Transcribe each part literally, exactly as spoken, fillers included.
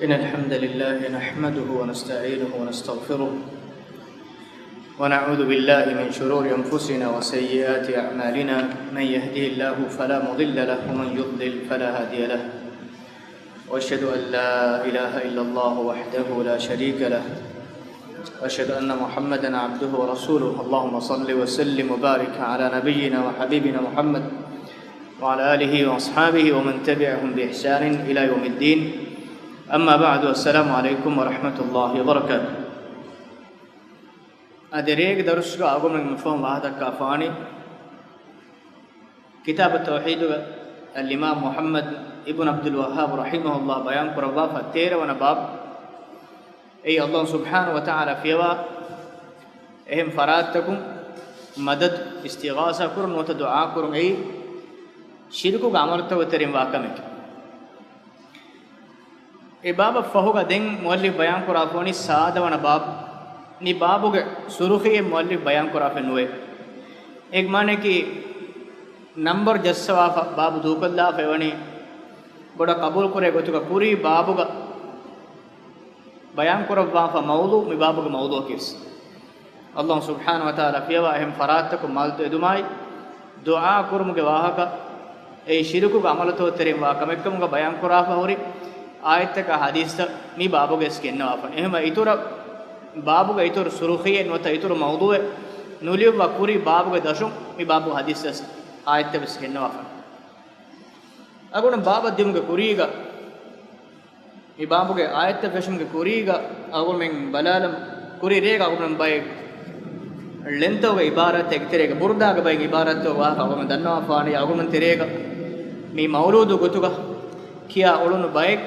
إن الحمد لله نحمده ونستعينه ونستغفره، ونعوذ بالله من شرور أنفسنا وسيئات أعمالنا. من يهده الله فلا مضل له، ومن يضلل فلا هادي له. وأشهد أن لا إله إلا الله وحده لا شريك له، وأشهد أن محمدا عبده ورسوله. اللهم صل وسلم وبارك على نبينا وحبيبنا محمد وعلى آله وأصحابه ومن تبعهم بإحسان إلى يوم الدين. أما بعد، السلام عليكم ورحمة الله وبركاته. އަދި ރޭގެ ދަރުސްގަ އަޅުގަނޑުމެން މިފަހުން ވާހަކަދައްކާފާނީ، ކިތާބު ތައުޙީދުގަ އަލްއިމާމް މުޙައްމަދު އިބްނު ޢަބްދުލް ވައްހާބު ރަޙިމަހުﷲ ބަޔާން ކުރައްވާފަ ތޭރަ ވަނަ ބާބު. އެއީ ﷲ ސުބްޙާނަހޫ ވަތަޢާލާ ފިޔަވާ އެހެން ފަރާތްތަކުން މަދަދު، އިސްތިޣާސާ ކުރުން ނުވަތަ ދުޢާ ކުރުން އެއީ ޝިރުކުގެ ޢަމަލުތަކުގެ ތެރެއިން ވާ ކަމެކޭ. އެ ބާބަށް ފަހުގަ ދެން މުއައްލިފް ބަޔާން ކުރާފަ ވަނީ ސާދަ ވަނަ ބާބު. މި ބާބުގެ ސުރުޚީއެއް މުއައްލިފް ބަޔާން ކުރާފަ ނުވޭ. އޭގެ މާނައަކީ ނަމްބަރު ޖައްސަވާފަ ބާބު ދޫކޮށްލާފަ އެވަނީ ބޮޑަށް ޤަބޫލު ކުރޭ ގޮތުގަ ކުރީ ބާބުގަ ބަޔާން ކުރައްވާފަ މައުޟޫޢު މި ބާބުގެ މައުޟޫޢަކީވެސް. ﷲ ސުބްޙާނަހޫ ވަތަޢާލާ ފިޔަވާ އެހެން ފަރާތްތަކުން މަދަދު އެދުމާއި، ދުޢާ ކުރުމުގެ ވާހަކަ، އެއީ ޝިރުކުގެ ޢަމަލުތަކުގެ ތެރެއިން ވާ ކަމެއްކަމުގަ ބަޔާން ކުރާފަ ހުރި އާޔަތްތަކާ ޙަދީޘްތައް މި ބާބުގައިވެސް ގެންނަވާފަ. އެހެންވެ އިތުރަށް ބާބުގަ އިތުރު ސުރުޚީއެއް ނުވަތަ އިތުރު މައުޟޫޢެއް ނުލިޔުއްވާ ކުރީ ބާބުގެ ދަށުން މި ބާބުގެ ޙަދީޘްތައް ވެސް އާޔަތްތައް ވެސް ގެންނަވާފަ. އަޅުގަނޑު ބާބަށް ދިޔުމުގެ ކުރީގަ މި ބާބުގެ އާޔަތްތައް ފެށުމުގެ ކުރީގަ އަޅުގަނޑުމެން ބަލާލަމު، ކުރީ ރޭގަ އަޅުގަނޑުމެން ބައެއް ޅެންތަކުގެ ޢިބާރާތްތައް އެކިތެރޭގަ، ބުރުދާގެ ބައެއް ޢިބާރާތްތައް ވާހަކަ އަޅުގަނޑުމެން ދަންނަވާފާނީ، އަޅުގަނޑުމެން ތެރޭގަ މި މައުލޫދު ގޮތުގަ ކިޔާ އުޅުނު ބައެއް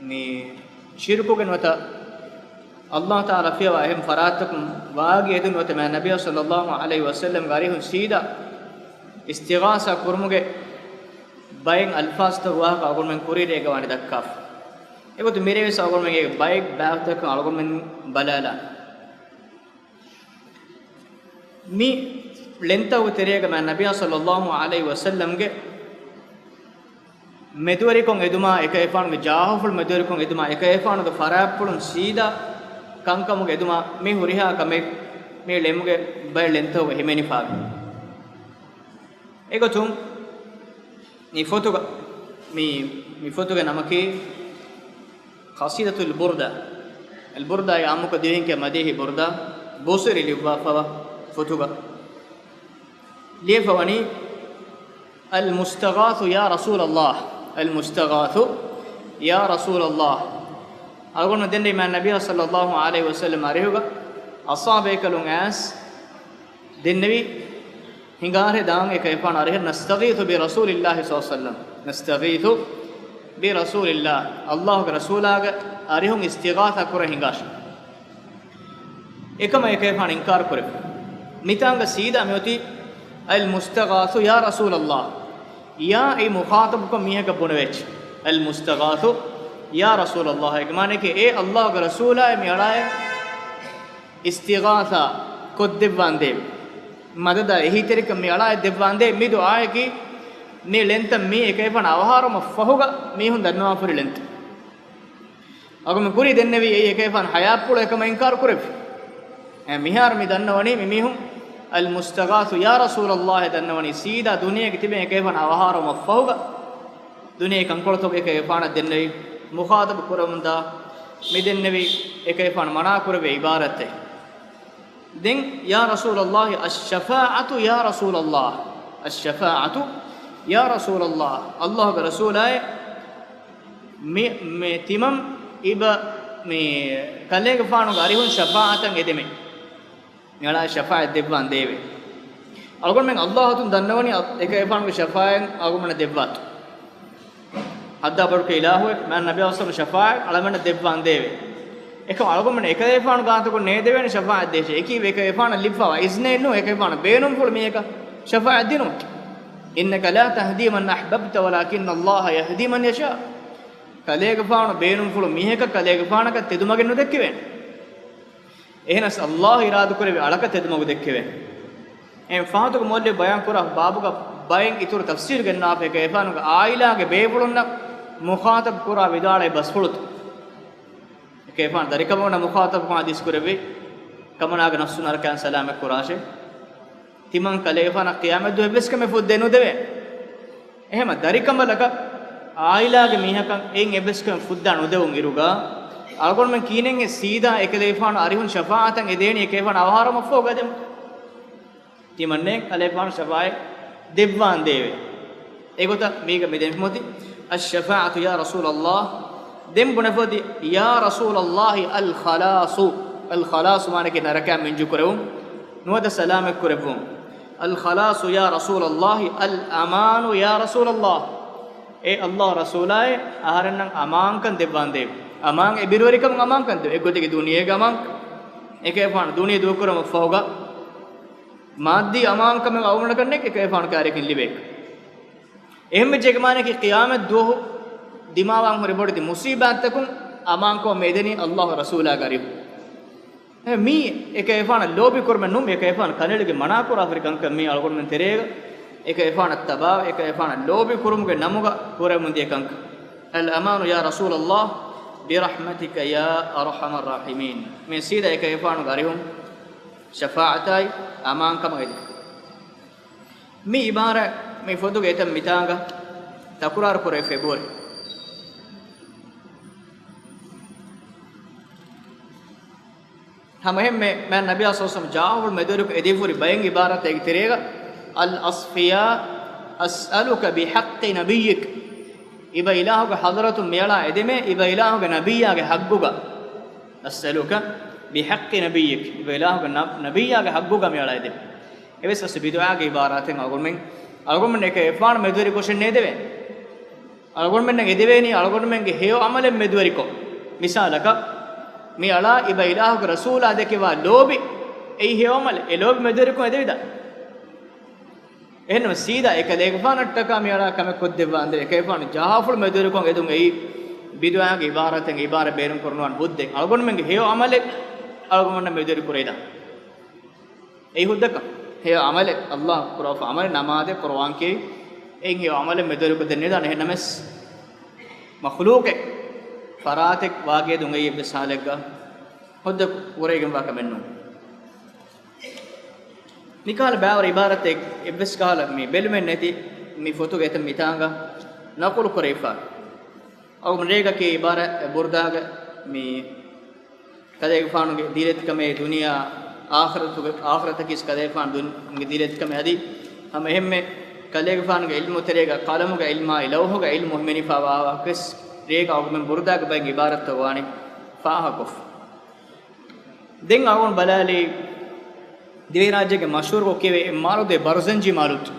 މި ޝިރުކުގެ ނުވަތަ ﷲ ތަޢާލާ ފިޔަވާ އެހެން ފަރާތްތަކުން ވާގި އެދުން ނުވަތަ މާތް ނަބިއްޔާ ޞައްލައްލާހު ޢަލައިހި ވަސައްލަމްގެ އަރިހުން ސީދާ އިސްތިޣާސާ ކުރުމުގެ ބައެއް އަލްފާޒުތައް ވާހަކަ އަޅުގަނޑުމެން ކުރީ ރޭގަ ވާނީ ދައްކާފަ. އެގޮތުން މިރޭވެސް އަޅުގަނޑުމެންގެ ބައެއް ބާވަތްތަކަށް އަޅުގަނޑުމެން ބަލާލާނަން. މި ޅެންތަކުގެ ތެރޭގަ މާތް ނަބިއްޔާ ޞައްލައްލާހު ޢަލައިހި ވަސައްލަމްގެ މެދުވެރިކޮށް އެދުމާ، އެކަލޭގެފާނުގެ ޖާހުފުޅު މެދުވެރިކޮށް އެދުމާ، އެކަލޭގެފާނުގެ ފަރާތްޕުޅުން ސީދާ ކަންކަމުގެ އެދުމާ، މި ހުރިހާ ކަމެއް މި ޅެމުގެ ބައެއް ޅެންތަކުގަ ހިމެނިފާވޭ. އެގޮތުން މި ފޮތުގަ، މި، މި ފޮތުގެ ނަމަކީ ޤަޞީދަތުލް ބުރްދާ. އަލް ބުރްދާ އާއްމުކޮށް ދިވެހިން ކިޔާ މަދީޙީ ބުރްދާ، ބޫސިރީ ލިޔުއްވާފަވާ ފޮތުގަ ލިޔެފަ ވަނީ، المستغاث يا رسول الله، المستغاث يا رسول الله. އަޅުގަނޑު ދެންނެވި މާތް ނަބިއްޔާ ޞައްލައްލާހު ޢަލައިހި ވަސައްލަމް އަރިހުގަ އަޞްޙާބޭކަލުން އައިސް ދެންނެވި ހިނގާރޭ ދާން އެކަލޭގެފާނު އަރިހަށް، نستغيث برسول الله صلى الله عليه وسلم، نستغيث برسول الله، ﷲގެ ރަސޫލާގެ އަރިހުން އިސްތިޣާޘާ ކުރަން ހިނގާށޭ. އެކަމަށް އެކަލޭގެފާނު އިންކާރު ކުރެއްވި. މިތާނގަ ސީދާ މިއޮތީ، المستغاث يا رسول الله، يا އެއީ މުޚާޠަބުކޮށް މީހަކަށް ބުނެވޭ. المستغاث يا رسول الله، އޭގެ މާނައަކީ، އޭ ﷲގެ ރަސޫލާއޭ، މި އަޅާއޭ އިސްތިޣާޘާ ކޮށްދެއްވާނދޭވެ. މަދަދާ އެހީތެރިކަން މި އަޅާއަށް ދެއްވާނދޭ. މި ދުޢާއަކީ މި ޅެންތައް މީ އެކަލޭގެފާނު އަވަހާރަވުމަށް ފަހުގަ މީހުން ދަންނަވާފަ ހުރި ޅެންތައް. އަޅުގަނޑު ކުރީ ދެންނެވީ އެއީ އެކަލޭގެފާނު ޙަޔާތްޕުޅު އެކަމަށް އިންކާރު ކުރެއްވި. އެ މިހާރު މި ދަންނަވަނީ މި މީހުން المستغاث يا رسول الله އޭ ދަންނަވަނީ ސީދާ ދުނިޔޭގަ ތިބެން އެކަލޭގެފާނު އަވަހާރަވުމަށް ފަހުގަ ދުނިޔޭގެ ކަންކޮޅުތަކުގަ އެކަލޭގެފާނަށް ދެންނެވި މުޚާޠަބު ކުރަމުންދާ، މި ދެންނެވި އެކަލޭގެފާނު މަނާ ކުރެއްވި ޢިބާރާތެއް. ދެން، يا رسول الله، الشفاعة يا رسول الله، الشفاعة يا رسول الله، ﷲގެ ރަސޫލާއޭ، މި، މި ތިމަން އިބަ، މި ކަލޭގެފާނުގެ އަރިހުން ޝަފާޢަތަށް އެދެމޭ. މި އަޅާއަށް ޝަފާޢަތް ދެއްވާނދޭވެ. އަޅުގަނޑުމެން ﷲ އަތުން ދަންނަވަނީ އަ-، އެކަލޭގެފާނުގެ ޝަފާޢަތް އަޅުގަނޑަށް ދެއްވާތޯ. ހައްދާ ބޮޑުކޮށް އިލާހުއެއް، މާތް ނަބިއްޔާ ޞައްލަﷲު ޢަލައިހި ވަސައްލަމް ޝަފާޢަތް އަޅަމެންނަށް ދެއްވާނދޭވެ. އެކަމަކު އަޅުގަނޑުމެން އެކަލޭގެފާނު ގާތަކުން ނޭދެވޭނެ ޝަފާޢަތް ދޭށޭ. އެކީ އެކަލޭގެފާނަށް ލިބިފަވާ އިޒްނެއް ނޫން އެކަލޭގެފާނަށް ބޭނުންފުޅު މީހަކަށް ޝަފާޢަތް ދިނުމަށް. إنك لا تهدي من أحببت ولكن الله يهدي من يشاء. ކަލޭގެފާނު ބޭނުންފުޅު މީހަކަށް ކަލޭގެފާނަކަށް ތެދުމަގެއް ނުދެއްކެވޭނެ. އެހެނަސް ﷲ އިރާދަކުރެއްވި އަޅަކަށް ތެދުމަގު ދެއްކެވޭނެ. އެހެން ފަހަތުގަ މުއައްލިފް ބަޔާން ކުރާ ބާބުގަ ބައެއް އިތުރު ތަފްސީރު ގެންނާފަ އެކަލޭގެފާނުގެ ޢާއިލާގެ ބޭފުޅުންނަށް މުޚާޠަބު ކުރާ ވިދާޅުވި ބަސްފުޅުތައް. އެކަލޭގެފާނު ދަރިކަމުގަ މުޚާޠަބުކޮށް ޙަދީޘް ކުރެއްވި، ކަމަނާގެ ނަފްސު ނަރަކައިން ސަލާމަތް ކުރާށޭ. ތިމަން ކަލޭގެފާނަށް ޤިޔާމަތްދުވަހު އެއްވެސް ކަމެއް ފުއްދޭ ނުދެވޭ. އެހެމަ ދަރިކަނބަލަކަށް އާއިލާގެ މީހަކަށް އެއިން އެއްވެސް ކަމެއް ފުއްދާ ނުދެވުން އިރުގަ، އަޅުގަނޑުމެން ކީނެންގެ ސީދާ އެކަލޭގެފާނު އަރިހުން ޝަފާޢަތަށް އެދޭނީ އެކަލޭގެފާނު އަވަހާރަވުމަށްފަހުގަ ދެމުން. ތިމަންނެ ކަލޭގެފާނު ޝަފާޢަތް ދެއްވާންދޭވެ. އެގޮތަށް މީގަ މި ދެން ފުމޮތި، الشفاعة يا رسول الله. ދެން ބުނެފޮތި، يا رسول الله الخلاص. الخلاص މާނައަކީ ނަރަކައިން މިންޖުކުރެވުން، ނުވަތަ ސަލާމަތް ކުރެއްވުން. الخلاص يا رسول الله، الأمان يا رسول الله. އޭ ﷲ ރަސޫލާއޭ، އަހަރެންނަށް އަމާންކަން ދެއްވާންދޭވެ. އަމާން އެ ބިރުވެރިކަމުން އަމާންކަން ދެވެ. އެއްގޮތަކީ ދުނިޔޭގެ އަމާންކަން. އެކަލޭގެފާނު ދުނިޔެ ދޫކުރުމަށްފަހުގަ މާއްދީ އަމާންކަމެއް އަޅުގަނޑަކަށް ނެތް، އެކަލޭގެފާނު ކައިރިއަކީ ލިބޭ. އެހެންވެއްޖެ މާނައަކީ ޤިޔާމަތް ދުވަހު ދިމާވާން ހުރި ބޮޑެތި މުޞީބާތްތަކުން އަމާންކަމަށް މި އެދެނީ ﷲ ރަސޫލާގެ އަރިހު. އެ މީ އެކަލޭގެފާނަށް ލޯބި ކުރުމެއް ނޫން، އެކަލޭގެފާނު ކަންއެޅިގެން މަނާ ކުރާފަ ހުރި ކަންކަން. މީ އަޅުގަނޑުމެން ތެރޭގަ އެކަލޭގެފާނަށް ތަބާވެ، އެކަލޭގެފާނަށް ލޯބި ކުރުމުގެ ނަމުގަ ކުރެވެމުންދިޔަ ކަންކަން. الأمان يا رسول الله برحمتك يا أرحم الراحمين. މީ ސީދާ އެކަލޭގެފާނުގެ އަރިހުން ޝަފާޢަތާއި އަމާންކަމަށް އެދި. މި އިބާރާތް މި ފޮތުގެ އެތައް މިތާނގަ ތަކުރާރު ކުރެވިފައި ބޯރި. ހަމައެހެންމެ މާތް ނަބިއްޔާ ޞައްލަﷲު ޢަލައިހި ވަސައްލަމަ ޖާހުލު މެދުވެރިކޮށް އެދިފަ ހުރި ބައެއް އިބާރާތްތަކުގެ ތެރޭގަ، الأصفياء أسألك بحق نبيك. އިބަ އިލާހުގެ ޙަޟްރަތުން މިއަޅާ އެދެމޭ، އިބަ އިލާހުގެ ނަބިއްޔާގެ ޙައްޤުގަ. أسألك بحق نبيك. އިބަ އިލާހުގެ ނަ-، ނަބިއްޔާގެ ޙައްޤުގަ މިއަޅާ އެދެމޭ. އެވެސް އަސްލު ބިދުޢާގެ ޢިބާރާތެއް އަޅުގަނޑުމެން، އަޅުގަނޑުމެން އެކަލޭގެފާނު މެދުވެރިކޮށެއް ނޭދެވޭނެ. އަޅުގަނޑުމެންނަށް އެދެވޭނީ އަޅުގަނޑުމެންގެ ހެޔޮ ޢަމަލެއް މެދުވެރިކޮށް. މިސާލަކަށް، މިއަޅާ އިބަ އިލާހުގެ ރަސޫލާ ދެކެވާ ލޯބި، އެއީ ހެޔޮ ޢަމަލެއް. އެ ލޯބި މެދުވެރިކޮށް އެދެވިދާނެ. އެހެންނަމަ ސީދާ އެކަލޭގެފާނަށްޓަކާ މިއަޅާ ކަމެއް ކޮށްދެއްވާންދެވޭ. އެކަލޭގެފާނު ޖަހާފުޅު މެދުވެރިކޮށް އެދުން އެއީ ބިދުޢާގެ ޢިބާރާތެއް، ޢިބާރާތް ބޭނުން ކުރަންވާނެ ހުއްދަ. އަޅުގަނޑުމެންގެ ހެޔޮ ޢަމަލެއް އަޅުގަނޑުމެންނަށް މެދުވެރި ކުރެވިދާނެ. އެއީ ހުއްދަކަން. ހެޔޮ ޢަމަލެއް، ﷲ ކުރައްވާ ޢަމަލެއް، ނަމާދެއް، ޤުރުއާން ކިޔެވި، އެއިން ހެޔޮ ޢަމަލެއް މެދުވެރިކޮށްދެން ނެތް. އެހެންނަމަވެސް މަޚްލޫޤެއް ފަރާތެއް ވާގިއެދުން އެއީ އެއްވެސް ޙާލެއްގަ ހުއްދަ ކުރެވިގެންވާ ކަމެއް ނޫން. މިކަހަލަ ބައިވަރު ޢިބާރާތެއް އެއްވެސް ކަހަލަ މި ބެލުމެއް ނެތި މި ފޮތުގެ އެތައް މިތާނގަ ނަޤުލު ކުރެވިފަ. އަޅުގަނޑުމެން ރޭގަކީ ޢިބާރާތް ބުރުދާގެ މި ކަލޭގެފާނުގެ ދީލަތިކަމޭ ދުނިޔެ އާޚިރަތުގެ، އާޚިރަތަކީ ކަލޭގެފާނުގެ ދީލަތިކަމޭ އަދި ހަމަ އެހެންމެ ކަލޭގެފާނުގެ ޢިލްމު ތެރޭގަ ޤަލަމުގެ ޢިލްމާއި ލައުޙުގެ ޢިލްމު ހިމެނިފަވާ ވާހަކަވެސް ރޭގަ އަޅުގަނޑުމެން ބުރުދާގެ ބައެއް ޢިބާރާތްތައް ވާނީ ފާހަގަކޮށްފަ. ދެން އަޅުގަނޑު ބަލާލީ ދިވެހިރާއްޖޭގެ މަޝްހޫރުކޮށް ކިޔެވޭ އެއް މާލޫދު ބަރުޒަންޖީ މާލޫދު.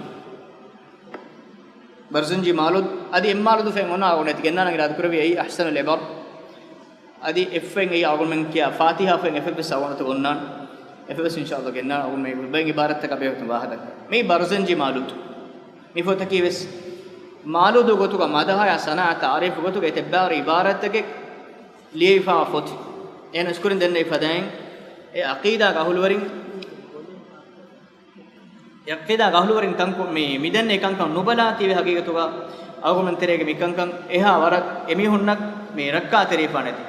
ބަރުޒަންޖީ މާލޫދު އަދި އެއް މާލޫދު ފެން އޮންނާ އަޅުގަނޑު އެތި ގެންނާނަން އިރާދަކުރެވި އެއީ އަޙްސަނުލް ޢިބަރު. އަދި އެއް ފެން އެއީ އަޅުގަނޑުމެން ކިޔާ ފާތިޙާ ފެން އެފެއްވެސް އަޅުގަނޑު އޮންނާނެ. އެފެއްވެސް އިންޝާﷲ ގެންނާނެ. އަޅުގަނޑު މި ބައެއް ޢިބާރާތްތަކާ ބެހޭގޮތުން ވާހަކަ ދައްކަން. މީ ބަރުޒަންޖީ މާލޫދު. މި ފޮތަކީ ވެސް މާލޫދު ގޮތުގަ މަދަޙަޔާ ސަނާޢަތާ ތަޢުރީފު ގޮތުގަ އެތައް ބައިވަރު ޢިބާރާތްތަކެއް ލިޔެވިފަވާ ފޮތެއް. އެހެން އިސްކުރިން ދެންނެވި ފަދައިން އެ ޢަޤީދާގެ އަހުލުވެރިން ޢަޤީދާގެ އަހުލުވެރިން ކަންކޮށް މި، މިދެންނެވި ކަންކަން ނުބަލާތީވެ ޙަޤީޤަތުގަ އަޅުގަނޑުމެން ތެރޭގެ މި ކަންކަން އެހާ ވަރަށް އެމީހުންނަށް މި ރައްކާތެރިވެފާނެތީ.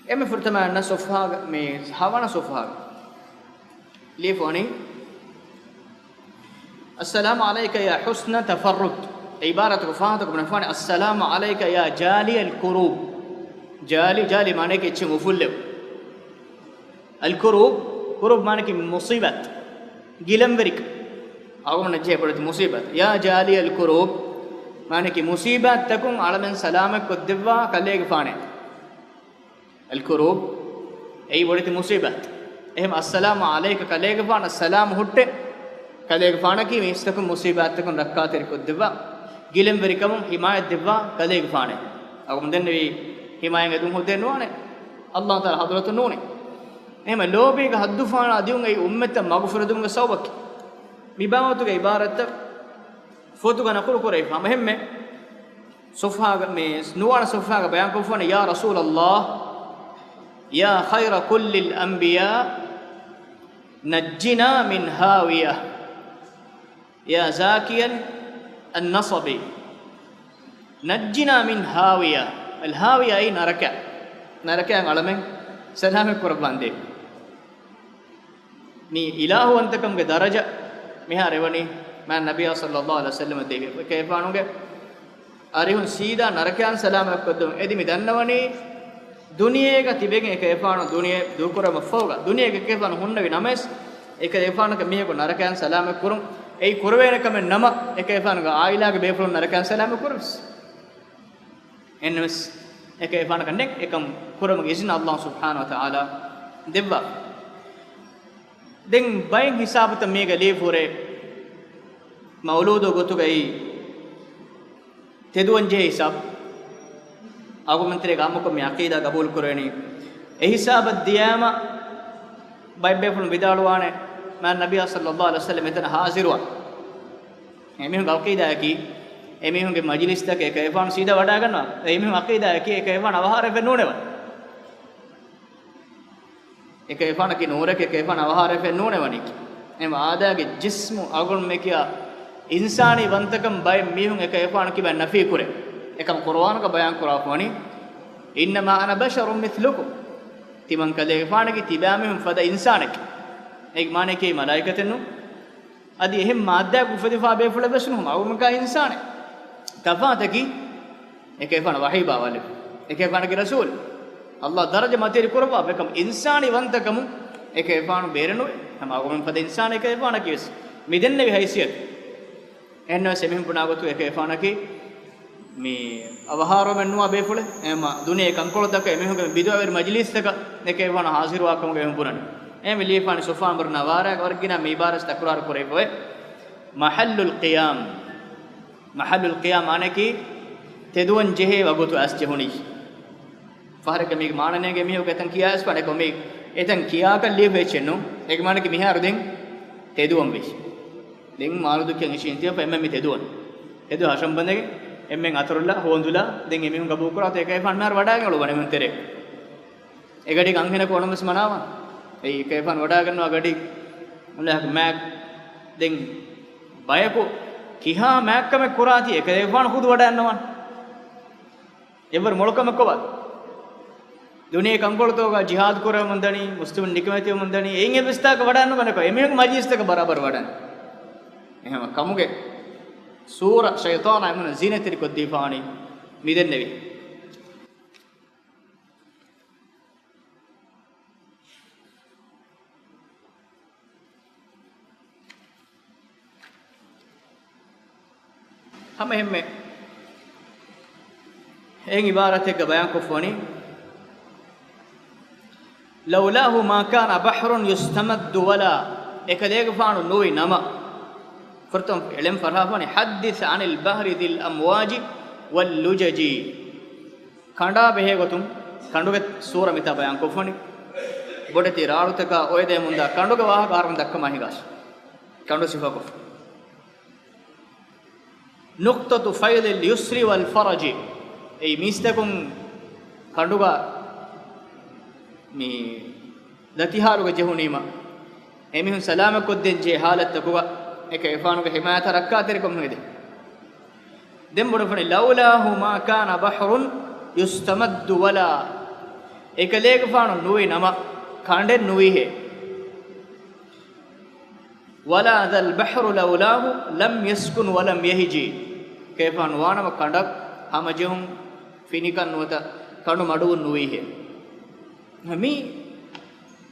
އެންމެ ފުރަތަމަ އަންނަ ޞަފްޙާގަ، މި ހަވަނަ ޞަފްޙާގަ ލިޔެފަ ވަނީ، السلام عليك يا حسن تفرد. އެ ޢިބާރާތުގެ ފާހަގަކޮށް ބުނެފާނެ، السلام عليك يا جالي الكروب. ޖާލި، ޖާލި މާނައަކީ އެއްޗެއް އުފުއްލެވުން. އަލް ކުރޫބް، ކުރޫބް މާނައަކީ މުޞީބާތް، ގިލަންވެރިކަން. އަޅުގަނޑަށް ޖެހޭ ބޮޑެތި މުޞީބާތް. يا جالي الكروب، މާނައަކީ މުޞީބާތްތަކުން އަޅަމެން ސަލާމަތްކޮށްދެއްވާ ކަލޭގެފާނޭ. އަލް ކުރޫބް، އެއީ ބޮޑެތި މުޞީބާތް. އެހެން، السلام عليك، ކަލޭގެފާނަށް ސަލާމް ހުއްޓޭ. ކަލޭގެފާނަކީ މީސްތަކުން މުޞީބާތްތަކުން ރައްކާތެރިކޮށްދެއްވާ، ގިލަންވެރިކަމުން ޙިމާޔަތްދެއްވާ ކަލޭގެފާނޭ. އަޅުގަނޑު ދެންނެވީ ޙިމާޔަތް އެދުން ހުއްދައެއް ނުވާނެ. ﷲ ތަޢާލާ ޙަޟްރަތުން ނޫނޭ. އެހެން ލޯބީގެ ޙައްދުފަހަނާ ދިޔުން އެއީ އުއްމަތަށް މަގުފުރެދުމުގެ ސަބަބަކީ. މި ބާވަތުގެ ޢިބާރާތްތައް ފޮތުގަ ނަޤުލު ކުރެވިފަ. ހަމަ އެހެންމެ ޞަފްޙާގަ، މި ނުވާނެ ޞަފްޙާގަ ބަޔާންކޮށްފަވަނީ، يا رسول الله، يا خير كل الأنبياء نجنا من هاوية يا زاكي النصب نجنا من هاوية. އަލް ހާވިޔާ އެއީ ނަރަކަ. ނަރަކައިން އަޅަމެން ސަލާމަތް ކުރައްވާނދޭ. މި އިލާހުވަންތަކަމުގެ ދަރަޖަ މިހާރު އެވަނީ މާތް ނަބިއްޔާ ޞައްލައްލާހު ޢަލައިހި ވަސައްލަމަށް ދެވި. އެކަލޭގެފާނުގެ އަރިހުން ސީދާ ނަރަކައިން ސަލާމަތްކޮށްދެމުން އެދި މި ދަންނަވަނީ ދުނިޔޭގަ ތިބެގެން އެކަލޭގެފާނު ދުނިޔެ ދޫކުރުމަށްފަހުގަ ދުނިޔޭގަ އެކަލޭގެފާނު ހުންނެވި ނަމަވެސް، އެކަލޭގެފާނަކަށް މީހަކު ނަރަކައިން ސަލާމަތްކުރުން އެއީ ކުރެވޭނެ ކަމެއް ނަމަ، އެކަލޭގެފާނުގެ އާއިލާގެ ބޭފުޅުން ނަރަކައިން ސަލާމަތް ކުރެވެސް. އެހެންނަމަވެސް، އެކަލޭގެފާނަކަށް ނެތް އެކަން ކުރުމުގެ އިޒުނަ ﷲ ސުބްޙާނަހޫ ވަތަޢާލާ ދެއްވާ. ދެން ބައެއް ހިސާބުތައް މީގަ ލިޔެފަ ހުރޭ މައުލޫދު ގޮތުގައި ތެދުވަން ޖެހޭ ހިސާބު. އަޅުގަނޑުމެން ތެރޭގަ އާއްމުކޮށް މި ޢަޤީދާ ގަބޫލު ކުރެވެނީ. އެ ހިސާބަށް ދިޔާމަ ބައެއް ބޭފުޅުން ވިދާޅުވާނެ، މާތް ނަބިއްޔާ ޞައްލައްލާހު ޢަލައިހި ވަސައްލަމް އެތަނަށް ޙާޟިރުވާން. އެމީހުންގެ ޢަޤީދާއަކީ، އެމީހުންގެ މަޖިލިސްތަކަށް އެކަލޭގެފާނު ސީދާ ވަޑައިގަންނަވާ. އެމީހުންގެ ޢަޤީދާއަކީ އެކަލޭގެފާނު އަވަހާރަވެފަ ނޫނެވަން. އެކަލޭގެފާނަކީ ނޫރެކޭ، އެކަލޭގެފާނު އަވަހާރަވެފަ ނޫނެވަނީކީ. އެހެން އާދައިގެ ޖިސްމު އަޅުގަނޑުމެން ކިޔާ އިންސާނީ ވަންތަކަން ބައެއް މީހުން އެކަލޭގެފާނަށް ކިބައިން ނަފީ ކުރޭ. އެކަމަކު ޤުރުއާނުގަ ބަޔާން ކުރާފަ ވަނީ، إنما أنا بشر مثلكم. ތިމަން ކަލޭގެފާނަކީ ތިބާމީހުން ފަދަ އިންސާނެކޭ. އޭގެ މާނައަކީ މަލާއިކަތެއް ނޫން. އަދި އެހެން މާއްދާއަކުން އުފެދިފާ ބޭފުޅެއް ވެސް ނޫން. އަޅުގަނޑުމެން ކާ އިންސާނެއް. ތަފާތަކީ އެކަލޭގެފާނަށް ވަޙީ ބާވާލެއްވި. އެކަލޭގެފާނަކީ ރަސޫލެއް. ﷲ ދަރަޖަ މަތިވެރި ކުރައްވާފަ. އެކަމަ އިންސާނީ ވަންތަކަމުން އެކަލޭގެފާނު ބޭރެއް ނުވޭ. ހަމަ އަޅުގަނޑުމެން ފަދަ އިންސާނެއް އެކަލޭގެފާނަކީ ވެސް. މި ދެންނެވި ހައިސިއްޔަތު. އެހެންނަމަވެސް އެމީހުން ބުނާ ގޮތުގަ އެކަލޭގެފާނަކީ މި އަވަހާރަވުމެއް ނުވާ ބޭފުޅެއް. އެހެންމަ ދުނިޔެ ކަންކޮޅުތަކަށް އެމީހުންގެ ބިދުޢަވެރި މަޖިލީސްތަކަށް އެކަލޭގެފާނު ޙާޟިރުވާ ކަމުގަ އެމީހުން ބުނަނީ. އެހެންވެ ލިޔެފާނެ ޞަފްޙާ ނަންބަރު ނަވާރައިގަ ވަރަށް ގިނަ މި ޢިބާރާތް ތަކުރާރު ކުރެވިފައި. މަޙައްލުލް ޤިޔާމް. މަޙައްލުލް ޤިޔާމް މާނައަކީ ތެދުވަން ޖެހޭ ވަގުތު އައިސް ޖެހުނީ. ފަހަރެއްގަ މީގެ މާނަ ނޭނގޭ މީހަކު އެތަން ކިޔާ އައިސްފާނެ އެކަމަކު މީ އެތަން ކިޔާކަށް ލިޔެފަ އެއްޗެއް ނޫން. އޭގެ މާނައަކީ މިހާރު ދެން ތެދުވަން ވެއްޖެ. ދެން މާލޫދު ކިޔަން އިށީން ތިޔަފަ އެންމެން މި ތެދުވަން. ތެދު ހަށަން ބަނދެގެން އެންމެން އަތޮޅުލާ ހޯނދުލާ ދެން އެމީހުން ގަބޫލުކުރާތީ އެކަލޭގެފާނު މިހާރު ވަޑައިގެން އުޅުއްވަނީ މިހުން ތެރޭ. އެގަޑީގަ އަންހެނަކު އޮނަމަސް މަނާވާން. އެއީ އެކަލޭގެފާނު ވަޑައިގަންނަވާ ގަޑީ. އުޅޭ މާތް. ދެން ބަޔަކު ކިހާ މާތްކަމެއް ކުރާތީ އެކަލޭގެފާނު ޚުދު ވަޑައިގަންނަވާން. އެއްވަރު މޮޅު ކަމެއް ކޮބާ؟ ދުނިޔެ ކަންކޮޅުތަކުގަ ޖިހާދު ކުރެވެމުން ދަނީ، މުސްލިމުން ނިކަމެތިވެމުން ދަނީ، އެއިން އެއްވެސް ތާކަށް ވަޑައިނުގަނެކޮ، އެމީހުން މަޖިލިސްތަކަށް ބަރާބަރަށް ވަޑައިނު. އެހެން ކަމުގެ ސޫރަ ޝައިޠާނާ އެމީހުން ޒީނަތްތެރިކޮށްދީފާވަނީ މިދެންނެވި. ހަމައެހެންމެ އެހެން ޢިބާރަތެއްގަ ބަޔާންކޮށްފަވަނީ، لولاه ما كان بحر يستمد ولا، އެކަލޭގެފާނު ނުވި ނަމަ، ފުރަތަމަ އެޅެން ފަރާފަނި، حدث عن البحر ذي الأمواج واللجج. ކަނޑާ ބެހޭ ގޮތުން ކަނޑުގެ ސޫރަ މިތާ ބަޔާންކޮށްފަނި. ބޮޑެތި ރާޅުތަކާ އޮއެދޭމުންދާ ކަނޑުގެ ވާހަކަ އަހަރުމެން ދައްކަމާ ހިނގާށި. ކަނޑު ސިފަކޮށް. نقطة فيض اليسر والفرج. އެއީ މީސްތަކުން ކަނޑުގަ މި ދަތިހާލުގަ ޖެހުނީމަ، އެމީހުން ސަލާމަތްކޮށްދޭން ޖެހޭ ހާލަތްތަކުގަ އެކަލޭގެފާނުގެ ހިމާޔަތާ ރައްކާތެރިކަމުން ހެދޭ. ދެން ބުނެފަނީ، لولاه ما كان بحر يستمد ولا، އެކަލޭގެފާނު ނުވި ނަމަ ކަނޑެއް ނުވީހޭ. ولا ذا البحر لولاه لم يسكن ولم يهج. އެކަލޭގެފާނު ނުވާނަމަ ކަނޑަށް ހަމަޖެހުން ފިނިކަން ނުވަތަ ކަނޑު މަޑުވުން ނުވީހޭ. މީ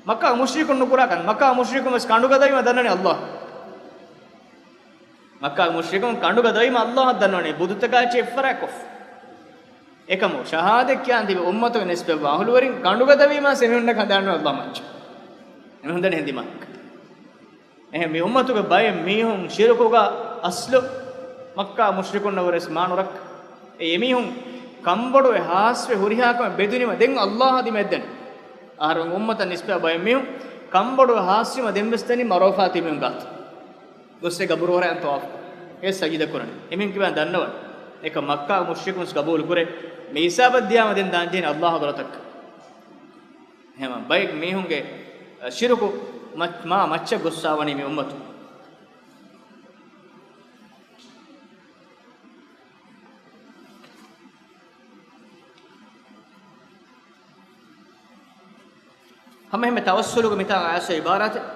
މައްކާ މުޝްރިކުން ނުކުރާ ކަން. މައްކާ މުޝްރިކުން ވެސް ކަނޑުގަދަވީމަ ދަންނަވަނީ ﷲ. މައްކާ މުޝްރިކުން ކަނޑުގަދަވީމަ ﷲ އަށް ދަންނަވަނީ ބުދުތަކާ އެއްޗެއް އެއްފަރާތްކޮށް. އެކަމު ޝަހާދަތް ކިޔާން ތިބި އުއްމަތުގެ ނިސްބަތްވާ އަހުލުވެރިން ކަނޑުގަދަވީމަ އެމީހުންނަށް ހަނދާން އަންނަވަނީ ﷲ މައްޗަށް. އެމީހުން ދަނީ ހެންދިމާ. އެހެން މި އުއްމަތުގެ ބައެއް މީހުން ޝިރުކުގަ އަސްލު މައްކާ މުޝްރިކުންނަށް ވުރެސް މާނުރައްކަ. އެ އެމީހުން ކަންބޮޑުވެ ހާސްވެ ހުރިހާ ކަމެއް ބެދުނީމަ ދެން ﷲ އަށް ދިމައެއް ދަނީ. އަހަރެން އުއްމަތަށް ނިސްބަތް ބައެއް މީހުން ކަންބޮޑުވެ ހާސްވީމަ ދެން ވެސް ދަނީ މަރޯފާ ތިބިމުން ގާތު. ގޮސް އެ ގަބުރު ހުރައިން ޠަވާފު އެ ސަޖިދަ ކުރަނީ. އެމީހުން ކިބައިން ދަންނަވަން. އެކަމް މައްކާ މުޝްރިކުން ގަބޫލު ކުރޭ. މި ހިސާބަށް ދިޔާމަ ދެން ދާންޖެހޭނީ ﷲ ޙަޟްރަތަށް. ހަމަ ބައެއް މީހުންގެ ޝިރުކު މަ-، މާ މައްޗަށް ގޮއްސާވަނީ މި އުއްމަތު. ހަމަ އެހެންމެ ތަވައްސުލުގެ މިތާ އައިސް އިބާރާތެއް،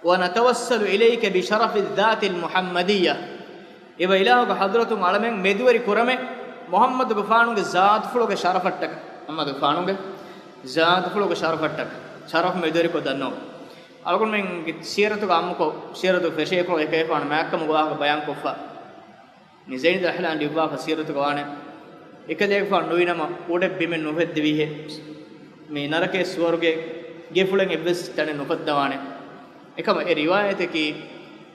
"ونتوسل إليك بشرف الذات المحمدية." އެބަ އިލާހުގެ ޙަޟްރަތުން އަޅަމެން މެދުވެރި ކުރަމެ މުޙައްމަދުގެފާނުގެ ޒާތުފުޅުގެ ޝަރަފަށްޓަކަ. މުޙައްމަދުގެފާނުގެ ޒާތުފުޅުގެ ޝަރަފަށްޓަކަ. ޝަރަފް މެދުވެރިކޮށް ދަންނަވަން. އަޅުގަނޑުމެންގެ ސީރަތުގަ އާއްމުކޮށް، ސީރަތު ފެށޭކޮޅު އެކަލޭގެފާނު މާތްކަމުގެ ވާހަކަ ބަޔާންކޮށްފަ. މި ޒައިން ދަހްލާން ލިޔުއްވާފަ ސީރަތުގަ ވާނެ، އެކަލޭގެފާނު ނުވިނަމަ ކުޑަ ބިމެއް ނުހެއްދެވީހޭ. މި ނަރަކައެއް ސުވަރުގެ ގެފުޅެއް އެއްވެސް ތަނެއް ނުފައްދަވާނެ. އެކަމަ އެ ރިވާޔަތަކީ،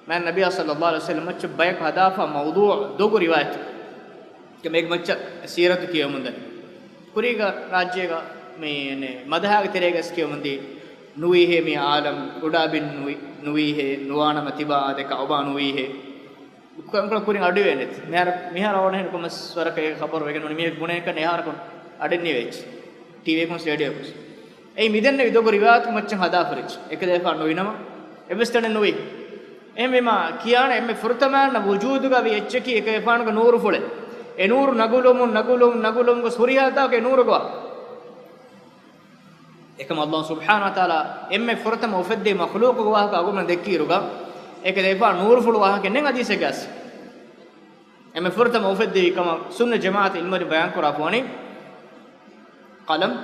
މާތް ނަބިއްޔާ ޞައްލައްލާހު ޢަލައިހި ވަސައްލަމް މައްޗަށް ބަޔަކު ހަދާފަ މައުޟޫޢު ދޮގު ރިވާޔަތެއް. އެކަމަ އޭގެ މައްޗަށް ސީރަތު ކިޔަވަމުންދަނީ. ކުރީގަ ރާއްޖޭގަ މި، މި މަދަހާގެ ތެރޭގަސް ކިޔަމުންދީ، ނުވީހޭ މި އާލަމް، ކުޑަ ބިން ނުވި-، ނުވީހޭ، ނުވާނަމަ ތިބާ އާދެ ކައުބާ ނުވީހޭ. ކަންކޮޅަށް ކުރިން އަޑުއިވޭނެތި. މިހާރު، މިހާރު އަވަނަހެން ކޮންމެސް ވަރަކަށް އެ ޚަބަރު ވެގެން ނޫނީ މީހަކު ބުނޭކަން އެހާރަކުން އަޑެއް ނިވޭއްޗި. ޓީވީއަކުން ރޭޑިއޯއަކުން. އެއީ މިދެންނެވި ދޮގު ރިވާޔަތު މައްޗަށް ހަދާފަރިއްޖެ. އެކަލޭފާނު ނުވިނަމަ އެއްވެސް ތަނެއް ނުވީ. އެހެންވީމާ ކިޔާނެ އެންމެ ފުރަތަމައިންނަށް ވުޖޫދުގަ ވި އެއްޗަކީ އެކަލޭފާނުގެ ނޫރުފުޅެއް. އެ ނޫރު ނަގުލުމުން، ނަގުލުމުން، ނަގުލުމުން ގޮސް ހުރިހާ ތާކު އެ ނޫރުގަ. އެކަމަށް ﷲ ސުބްޙާނަހޫ ވަތަޢާލާ އެންމެ ފުރަތަމަ އުފެއްދި މަޚްލޫޤުގެ ވާހަކަ އަޅުގަނޑުމެން ދެއްކިއިރުގަ، އެކަލޭފާނު ނޫރުފުޅު ވާހަކައެއް ނެތް ޙަދީޘެއްގަސް. އެންމެ ފުރަތަމަ އުފެއްދެވި ކަމަށް ސުންނަ ޖަމާޢަތު ޢިލްމުވެރިން ބަޔާންކުރާފަ ވަނީ ޤަލަމް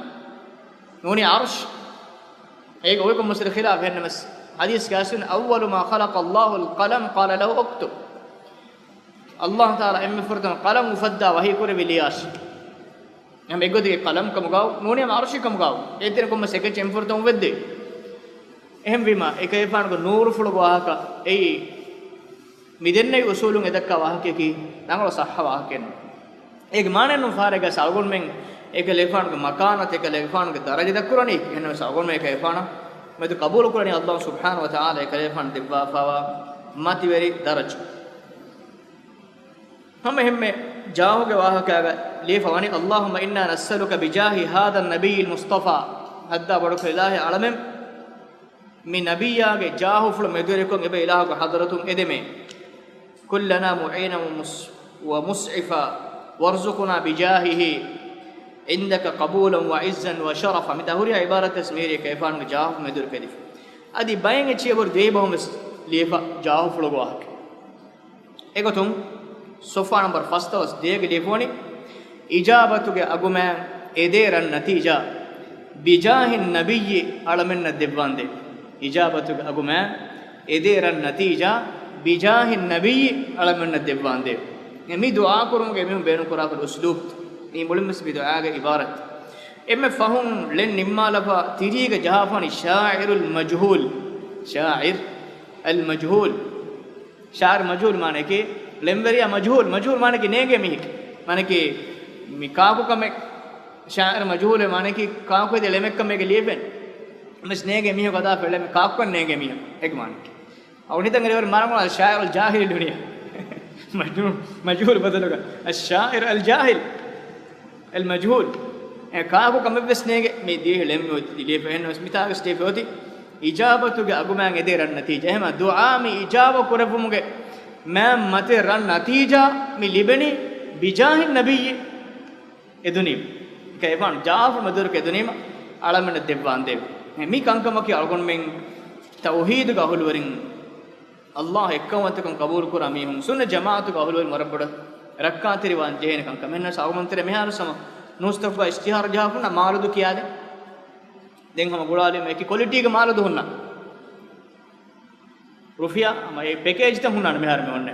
ނޫނީ ޢަރްޝް. އޭގަ އޮވެ ކޮންމެސް ޚިލާފެއް ނަމަސް، ޙަދީޘްގަސް ވަނީ، "أول ما خلق الله القلم قال له اكتب." ﷲ ތަޢާލާ އެންމެ ފުރަތަމަ ޤަލަމް އުފައްދާ ވަޙީ ކުރެއްވި ލިޔާށި. އެހެން އެއްގޮތަކީ ޤަލަމް ކަމުގައު ނޫނީ ޢަރްޝި ކަމުގައު. އޭތެރެ ކޮންމެސް އެކައްޗެއް ފުރަތަމަ އުފެއްދޭ. އެހެންވީމާ، އެކަލޭފާނުގެ ނޫރުފުޅުގެ ވާހަކަ އެއީ މި ދެންނެވި އުޞޫލުން އެ ދައްކާ ވާހަކަޔަކީ ރަނގަޅު ޞައްޙަ ވާހަކައެއް ނޫން. އޭގެ މާނައެއް ނޫން ފާރެއްގަސް އަޅުގަނޑުމެން އެކަލޭފާނުގެ މަކާނަތަށް އެކަލޭފާނުގެ ދަރަޖަ ދައްކުރަނީ. އެހެންނަމަވެސް އަޅުގަނޑުމެން އެކަލޭފާނަށް މެދު ޤަބޫލުކުރަނީ ﷲ ސުބްޙާނަހޫ ވަތަޢާލާ އެކަލޭފާނަށް ދެއްވާފައިވާ މަތިވެރި ދަރަޖަ. ހަމަ އެހެންމެ ޖާހުގެ ވާހަކައިގަ ލިޔެފަ ވަނީ، "اللهم إنا نسألك بجاه هذا النبي المصطفى." ހައްދާ ބޮޑުކޮށް އިލާހީ އަޅަމެން މި ނަބިއްޔާގެ ޖާހުފުޅު މެދުވެރިކޮށް އެބަ އިލާހުގެ ޙަޟްރަތުން އެދެމޭ. "كن لنا معينا ومس-، ومسعفا وارزقنا بجاهه عندك قبولا وعزا وشرفا." މިތާ ހުރިހާ ޢިބާރާތެއް މިހިރީ އެކަލޭފާނުގެ ޖާހު މެދުވެރި ފެދިފަ. އަދި ބައެއް އެއްޗިހި އެބަހުރި ދިވެހިބަހުން ވެސް ލިޔެފަ ޖާހުފުޅުގެ ވާހަކަ. އެގޮތުން ޞަފްޙާ ނަމްބަރު ފަސް ދަސް ދޭގަ ލިޔެފަ ވަނީ، އިޖާބަތުގެ އަގުމާ އެދޭ ރަން ނަތީޖާ، ބިޖާހިން ނަބިއްޔި އަޅަމެންނަށް ދެއްވާނދޭ. އިޖާބަތުގެ އަގުމާ އެދޭ ރަން ނަތީޖާ، ބިޖާހިން ނަބިއްޔި އަޅަމެންނަށް ދެއްވާނދޭ. މި ދުޢާ ކުރުމުގެ އެމީހުން ބޭނުންކުރާފަ އުސްލޫބް. މި މުޅިން ވެސް މި ދުޢާގެ ޢިބާރަތް. އެންމެ ފަހުން ޅެން ނިންމާލަފަ ތިރީގަ ޖަހާފަ ވަނީ ޝާޢިރުލް މަޖްހޫލް. ޝާޢިރު އަލް މަޖްހޫލް. ޝާޢިރު މަޖްހޫލް މާނައަކީ، ޅެންވެރިޔާ މަޖްހޫލް، މަޖްހޫލް މާނައަކީ ނޭނގޭ މީހެއް. މާނައަކީ މި ކާކު ކަމެއް، ޝާޢިރު މަޖްހޫލޭ މާނައަކީ ކާކު އެދޭ ޅެމެއްކަމޭގެ ލިޔެފެން. މިސް ނޭނގޭ މީހަކު ހަދާފަ ޅެމެއް ކާކުކަން ނޭނގޭ މީހަކު. އޭގެ މާނައަކީ. އަޅުގަނޑު ހިތަށް އެރި ވަރަށް މާ ރަނގަޅު ޝާޢިރުލް ޖާހިލް ދުނިޔެ. މަޖްނޫ-، މަޖްހޫލް ބަދަލުގަ އައްޝާޢިރު އަލް ޖާހިލް. އަލް މަޖްހޫލް. އެ ކާކު ކަމެއްވެސް ނޭނގެ މި ދިވެހި ޅެން ލިޔެފަ އެހެންނަމަވެސް މިތާގަސް ލިޔެފަ އޮތީ އިޖާބަތުގެ އަގުމާ އެދޭ ރަން ނަތީޖާ. އެހެންމާ ދުޢާ މި އިޖާބަ ކުރެއްވުމުގެ މާ މަތި ރަން ނަތީޖާ މި ލިބެނީ ބިޖާހިން ނަބިއްޔި އެދުނީމަ. އެކަލޭފާނު ޖާހުފުޅު މެދުވެރިކޮށް އެދުނީމަ އަޅަމެންނަށް ދެއްވާނދޭ. މި ކަންކަމަކީ އަޅުގަނޑުމެން ތައުޙީދުގެ އަހުލުވެރިން ﷲ އެއްކަންވަންތަކަން ޤަބޫލުކުރާ މީހުން ސުންނަ ޖަމާޢަތުގެ އަހުލުވެރިން ވަރަށް ބޮޑަށް ރައްކާތެރިވާން ޖެހޭނެ ކަންކަމެއް. އެހެންނަމަވެސް އަޅުގަނޑުމެން ތެރޭ މިހާރު ހަމަ ނޫސްތަކުގަ އިޝްތިހާރު ޖަހާފަ ހުންނަ މާލޫދު ކިޔާދޭ. ދެން ހަމަ ގުޅާލީމަ އެކި ކޮލިޓީގެ މާލޫދު ހުންނަ. ރުފިޔާ ހަމަ އެ ޕެކޭޖްތައް ހުންނާނެ މިހާރު މި އޮންނަ.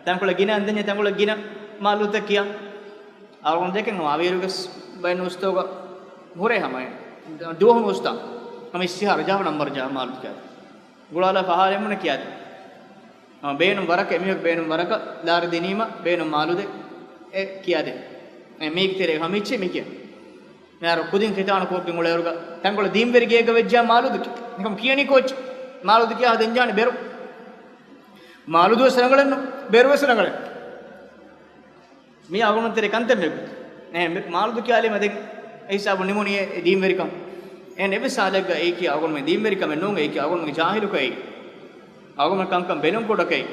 ތަންކޮޅެއް ގިނަ އަން ދެންޏެއް ތަންކޮޅެއް ގިނަ މާލޫދުތައް ކިޔާ. އަޅުގަނޑު ދެކެން ހަމަ އަވިއިރުގަސް ބައެއް ނޫސްތަކުގަ ހުރޭ ހަމަ އެ ދުވަހު ނޫސްތައް ހަމަ އިޝްތިހާރު ޖަހާފަ ނަމްބަރު ޖަހާ މާލޫދު ކިޔާ. ގުޅާލާ ފަހާރެއް މުންނަ ކިޔާދޭ. ހަމަ ބޭނުން ވަރަކަށް އެމީހަކު ބޭނުން ވަރަކަށް ލާރި ދިނީމަ ބޭނުން މާލޫދެއް އެ ކިޔާދޭ. އެ މީގެ ތެރޭ ހަމަ އެއްޗެއް މި ކިޔާ. މިހާރު ކުދިން ޚިތާނު ކޯއްގެ އުޅޭއިރުގަ ތަންކޮޅެއް ދީންވެރި ގެއެއްގަ ވެއްޖާ މާލޫދު ކިޔާ. ނިކަން ކިޔަނީ ކޯއްޗެއް؟ މާލޫދު ކިޔާ ދެން ޖާނެ ބޭރު. މާލޫދު ވެސް ރަނގަޅެއްނު، ބޭރު ވެސް ރަނގަޅެއް. މީ އަޅުގަނޑު ތެރޭ ކަންތައް މެގު. އެ، މި މާލޫދު ކިޔާލީމަ ދެން އެ ހިސާބު ނިމުނީ އެ ދީންވެރިކަން. އެހެން އެއްވެސް ހާލެއްގަ އެއީކީ އަޅުގަނޑުމެން ދީންވެރިކަމެއް ނޫން، އެއީކީ އަޅުގަނޑުމެންގެ ޖާހިލުކައެއް، އަޅުގަނޑުމެން ކަންކަން ބެލުން ކުޑަކައެއް.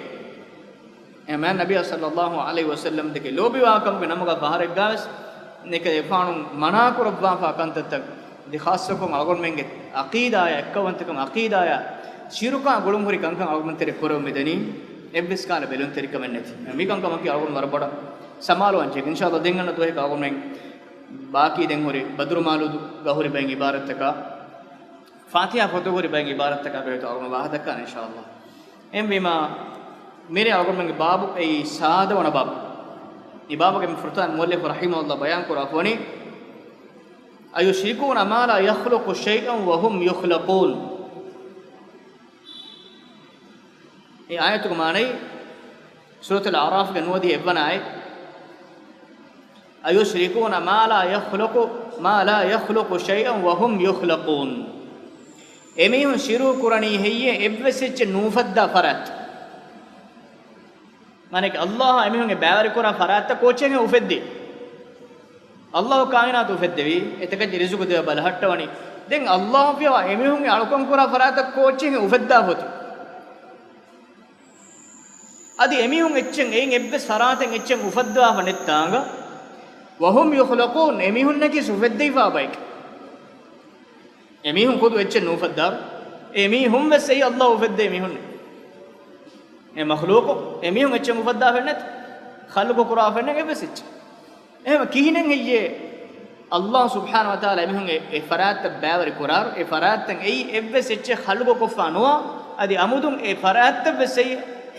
އެހެން ނަބިއްޔާ ޞައްލައްލާހު ޢަލައިހި ވަސައްލަމް ދެކެ ލޯބިވާ ކަމުގެ ނަމުގަ ފަހަރެއްގަވެސް ނެކެ އެފާނުން މަނާ ކުރައްވާފާ ކަންތައްތައް އަދި ޚާއްޞަކޮށް އަޅުގަނޑުމެންގެ ޢަޤީދާޔާ އެއްކައުވަންތަކަމާ ޢަޤީދާޔާ ޝިރުކާ ގުޅުންހުރި ކަންކަން އަޅުގަނޑުމެން ތެރެ ކުރެވުމެއް ދެނީ އެއްވެސް ކާލަ ބެލުންތެރިކަމެއް ނެތި. މި ކަންކަމަކީ އަޅުގަނޑު ވަރަށް ބޮޑަށް ސަމާލުވާން ޖެހޭ. އިންޝާﷲ ދެން އަންނަ ދުވަހަކަށް އަޅުގަނޑުމެން ބާކީ ދެން ހުރި ބަދުރު މައުލޫދުގަ ހުރި ބައެއް ޢިބާރަތްތަކާ ފާތިޙާ ފޮތުގަ ހުރި ބައެއް ޢިބާރަތްތަކާ ބެހޭތޯ އަޅުގަނޑު ވާހަކަ ދައްކާނެ އިންޝާﷲ. އެހެންވީމާ، މިރޭ އަޅުގަނޑުމެންގެ ބާބު އެއީ ސާދަ ވަނަ ބާބު. މި ބާބުގެ މި ފުރަތަމަ މުއައްލިފު ރަޙިމަހުﷲ ބަޔާން ކުރާފަ ވަނީ، أيشركون ما لا يخلق شيئا وهم يخلقون. އެ އާޔަތުގެ މާނައީ ސޫރަތުލް އަޢްރާފްގެ ނުވަދިހަ އެއްވަނަ އާޔަތް. أيشركون ما لا يخلق، ما لا يخلق شيئا وهم يخلقون. އެމީހުން ޝިރުކު ކުރަނީ ހެއްޔޭ އެއްވެސް އެއްޗެއް ނޫފައްދާ ފަރާތް. މާނައަކީ، ﷲ އާ އެމީހުންގެ ބައިވެރިކުރާ ފަރާތްތައް ކޯއްޗެއްހެން އުފެއްދީ؟ ﷲ އާ ކާއިނާތު އުފެއްދެވީ، އެތަކަށް ރިޒުގު ދެވޭ ބަލަހައްޓަވަނީ. ދެން ﷲ އާ ފިޔަވާ އެމީހުންގެ އަޅުކަން ކުރާ ފަރާތްތައް ކޯއްޗެއްހެން އުފެއްދާފަ އޮތީ؟ އަދި އެމީހުން އެއްޗެއް، އެއިން އެއްވެސް ފަރާތެއް އެއްޗެއް އުފައްދާފަ ނެތްތާނގަ، وهم يخلقون، އެމީހުންނަކީ އުފެއްދެވިފާ ބައެއް. އެމީހުން ޚުދު އެއްޗެއް ނޫފައްދާރު. އެމީހުން ވެސް އެއީ ﷲ އުފެއްދޭ މީހުން. އެ މަޚްލޫޤު، އެމީހުން އެއްޗެއް އުފައްދާފައެއް ނެތް، ޚަލްޤު ކުރާފައެއް ނެތް އެއްވެސް އެއްޗެއް. އެހެން ކިހިނެއް ހެއްޔޭ؟ ﷲ ސުބްޙާނަހޫ ވަތަޢާލާ އެމީހުން އެ، އެ ފަރާތްތައް ބައިވެރި ކުރާރު، އެ ފަރާތްތައް އެއީ އެއްވެސް އެއްޗެއް ޚަލްޤު ކޮށްފާ ނުވާ، އަދި އަމުދުން އެ ފަރާތްތައް ވެސް އެއީ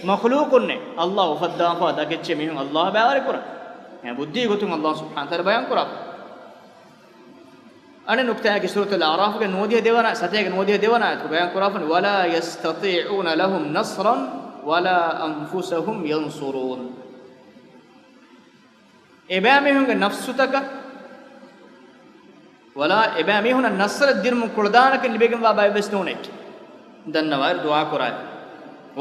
މަޚްލޫޤުންނޭ. ﷲ އުފައްދާފާ ދަކެއްޗެއް މީހުން ﷲ ބައިވެރި ކުރާ. އެ ބުއްދީ ގޮތުން ﷲ ސުބްޙާނަހޫ ވަތަޢާލާ ބަޔާން ކުރާ. އަނެއް ނުކްތާއަކީ ސޫރަތުލް އަޢްރާފްގެ ނުވަދިހަ ދެވަނަ، ސަތޭކަ ނުވަދިހަ ދެވަނަ އާޔަތު ބަޔާން ކުރާފަނި، ولا يستطيعون لهم نصرا ولا أنفسهم ينصرون. އެބައިމީހުންގެ ނަފްސުތަކަށް، ވަލާ އެބައިމީހުންނަށް ނަޞްރެއް ދިނުމުން ކުޅަދާނަކަން ލިބިގެންވާ ބައެއްވެސް ނޫނޭ. ދަންނަވާއިރު ދުޢާ ކުރާ.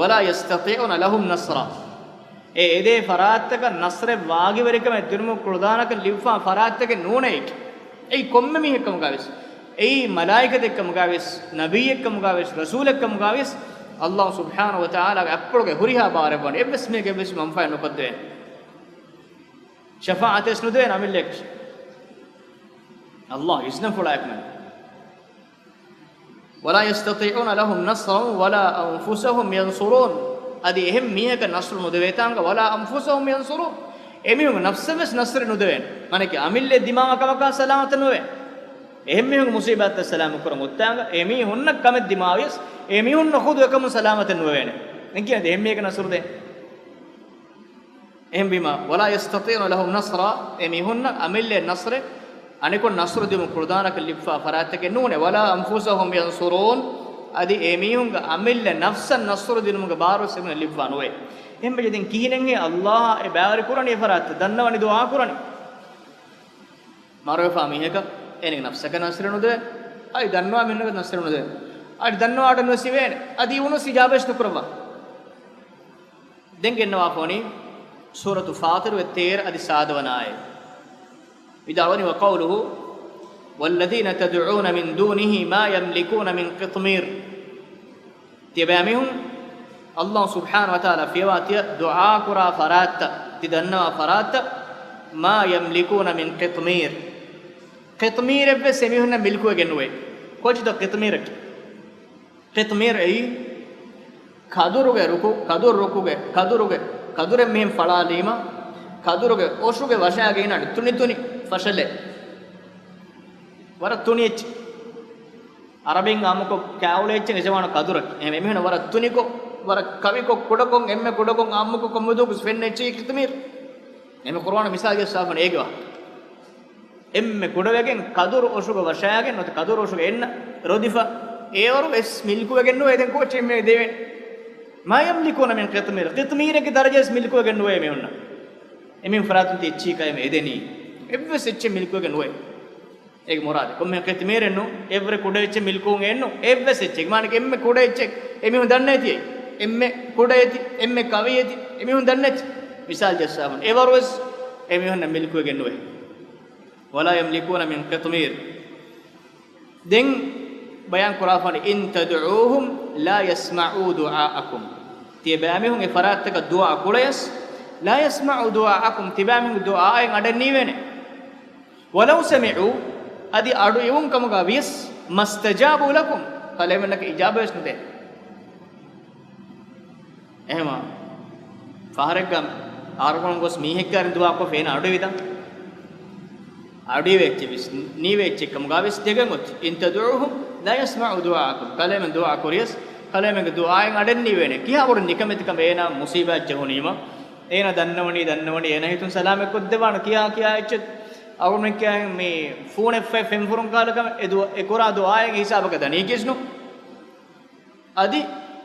ولا يستطيعون لهم نصرا. އެ އެދޭ ފަރާތްތަކަށް ނަޞްރެއް ވާގިވެރިކަމެއް ދިނުމުން ކުޅަދާނަކަން ލިބިފާ ފަރާތްތަކެއް ނޫނޭ. އެއީ ކޮންމެ މީހެއްކަމުގަވެސް، އެއީ މަލާއިކަތެއްކަމުގަވެސް، ނަބިއްޔެއްކަމުގަވެސް، ރަސޫލެއްކަމުގަވެސް، ﷲ ސުބްޙާނަހޫ ވަތަޢާލާގެ އަތްޕުޅުގެ ހުރިހާ ބާރެއްވަން އެއްވެސް މީހެއްގެ އެއްވެސް މަންފާއެއް ނުކޮށްދެވޭނެ. ޝަފާޢަތެއް ނުދެވޭނެ އަމިއްލައަކަށް. ﷲ އިޒްނަފުޅާއެކު މެން. ولا يستطيعون لهم نصرا ولا أنفسهم ينصرون. އަދި އެހެން މީހަކަށް ނަޞްރު ނުދެވޭތާނގަ، ولا أنفسهم ينصرون. އެމީހުން ނަފްސެއް ވެސް ނަޞްރެއް ނުދެވޭނެ. މާނައަކީ އަމިއްލަ ދިމާވާ ކަމަކާ ސަލާމަތެއް ނުވޭ. އެހެން މީހުން މުޞީބާތަށް ސަލާމަތް ކުރަން އޮތާނގަ، އެމީހުންނަށް ކަމެއް ދިމާވިޔަސް، އެމީހުންނަށް ޚުދު އެކަމުން ސަލާމަތެއް ނުވެވޭނެ. އެނގިޔަ އެހެން މީހަކަށް ނަޞްރު ދޭން. އެހެންވީމާ، ولا يستطيعون لهم نصرا، އެ މީހުންނަށް އަމިއްލަ ނަޞްރެއް، އަނެކުން ނަޞްރު ދިނުމުން ކުޅަދާނަކަން ލިބިފާ ފަރާތްތަކެއް ނޫނޭ. ولا أنفسهم ينصرون، އަދި އެ މީހުންގެ އަމިއްލަ ނަފްސަށް ނަޞްރު ދިނުމުގެ ބާރު ވެސް އެމީހުންނަށް ލިބިފާ ނުވޭ. އެހެންވެއްޖެ ދެން ކިހިނެއްހޭ ﷲ އާ އެ ބައިވެރި ކުރަނީ އެ ފަރާތްތައް؟ ދަންނަވަނީ ދުޢާ ކުރަނީ. މަރުވެފާ މީހަކަށް އޭނަގެ ނަފްސަކަށް ނަޞްރެއް ނުދެވޭނެ. އަދި ދަންނަވާ މީހުންނަކަށް ނަޞްރެއް ނުދެވޭނެ. އަދި ދަންނަވާ އަޑަން ވެސް އިވޭނެ. އަދި އިވުނުސް އިޖާބަވެސް ނުކުރައްވާ. ދެން ގެންނަވާފަ ވަނީ ސޫރަތު ފާޠިރުގެ ތޭރަ އަދި ސާދަވަނަ އާޔަތް. ވިދާޅުވަނީ، وقوله، والذين تدعون من دونه ما يملكون من قطمير. ތިޔަބައިމީހުން ﷲ ސުބްޙާނަހޫ ވަތަޢާލާ ފިޔަވާ ތިޔަ ދުޢާ ކުރާ ފަރާތްތައް، ތި ދަންނަވާ ފަރާތްތައް، ما يملكون من قطمير. ޤިޠްމީރެއްވެސް އެމީހުންނަށް މިލްކުވެގެން ނުވޭ. ކޯޗެއްތޯ ޤިޠްމީރަކީ؟ ޤިޠްމީރު އެއީ ކަދުރުގެ ރުކު، ކަދުރު ރުކުގެ، ކަދުރުގެ، ކަދުރެއް މިހެން ފަޅާލީމަ، ކަދުރުގެ އޮށުގެ ވަށާގެ އިންނަ ތުނި ތުނި ފަށަލެއް. ވަރަށް ތުނި އެއްޗެއް. އަރަބިން އާއްމުކޮށް ކާއުޅޭ އެއްޗެއް އެ ޒަމާނު ކަދުރަކީ. އެހެން އެމީހުންނަށް ވަރަށް ތުނިކޮށް، ވަރަށް ކަވިކޮށް، ކުޑަކޮށް، އެންމެ ކުޑަކޮށް އާއްމުކޮށް ކޮންމެ ދުވަހަކު ފެންނަ އެއްޗެއް ޤިޠްމީރު. އެންމެ ޤުރުއާނު މިސާލު ޖައްސާފަން އޭގެ ވާހަކަ. އެންމެ ކުޑަވެގެން ކަދުރު އޮށުގަ ވަށާގެން ނުވަތަ ކަދުރު އޮށުގަ އެންނަ ރޯދިފަ އޭވަރު ވެސް މިލްކުވެގެން ނުވޭ. ދެން ކޯޗެއް އެންމެ ދެވޭނެ؟ ما يملكون من قطمير. ޤިޠްމީރެއްގެ ދަރަޖަވެސް މިލްކުވެގެން ނުވޭ މީހުންނަށް. އެމީހުން ފަރާތުން ތި އެއްޗީކައި އެމެ އެދެނީ. އެއްވެސް އެއްޗެއް މިލްކުވެގެން ނުވޭ. އޭގެ މުރާދު ކޮންމެ ޤިޠްމީރެއް ނޫން، އެވްރެ ކުޑަ އެއްޗެއް މިލްކުވުން އެއްނު، އެއްވެސް އެއްޗެއް. މާނައަކީ އެންމެ ކުޑަ އެއްޗެއް އެމީހުން ދަންނައިތި. އެންމެ ކުޑަ އެތި، އެންމެ ކަވި އެތި، އެމީހުން ދަންނައިތި. މިސާލު ޖައްސާފަން އެވަރުވެސް އެމީހުންނަށް މިލްކުވެގެން ނުވޭ. ولا يملكون من قطمير. ދެން ބަޔާން ކުރާފަނި، "إن تدعوهم لا يسمعوا دعاءكم." ތިޔަބައިމީހުން އެ ފަރާތްތަކަށް ދުޢާ ކުޅަޔަސް، "لا يسمعوا دعاءكم." ތިބައިމީހުންގެ ދުޢާއެއް އަޑެއް ނީވޭނެ. "ولو سمعوا." އަދި އަޑު އިވުން ކަމުގަ ވިޔަސް، "ما استجابوا لكم." ކަލޭމެންނަކަށް އިޖާބަވެސް ނުދޭ. އެހެމަ ފަހަރެއްގަ އަރުގަނޑު ގޮސް މީހެއްގެ އަރިން ދުޢާކޮށްފަ އޭނަ އަޑުއިވިދާ. އަޑުއިވޭ އެއްޗެއް ވިސް، ނީވޭ އެއްޗެއް ކަމުގަ ވިސް ދެގެން އޮތީ. "إن تدعوهم لا يسمعوا دعاءكم." ކަލޭމެން ދުޢާ ކުރިޔަސް، ކަލޭމެންގެ ދުޢާއެއް އަޑެއް ނީވޭނެ. ކިހާ ބޮޑު ނިކަމެތިކަމެއް އޭނާ މުސީބާތް ޖެހުނީމަ، އޭނާ ދަންނަވަނީ، ދަންނަވަނީ އޭނާ ހިތުން ސަލާމަތް ކޮށްދެއްވާނެ ކިޔާ ކިޔާ އެއްޗެއް. އަޅުގަނޑުމެން ކިޔާ މި ފޫނެއްފައި ފެންފުރުން ކާލަކަމެއް އެ ދު-، އެ ކުރާ ދުޢާއެއް ހިސާބަކަށް ދަނީކީސްނު. އަދި،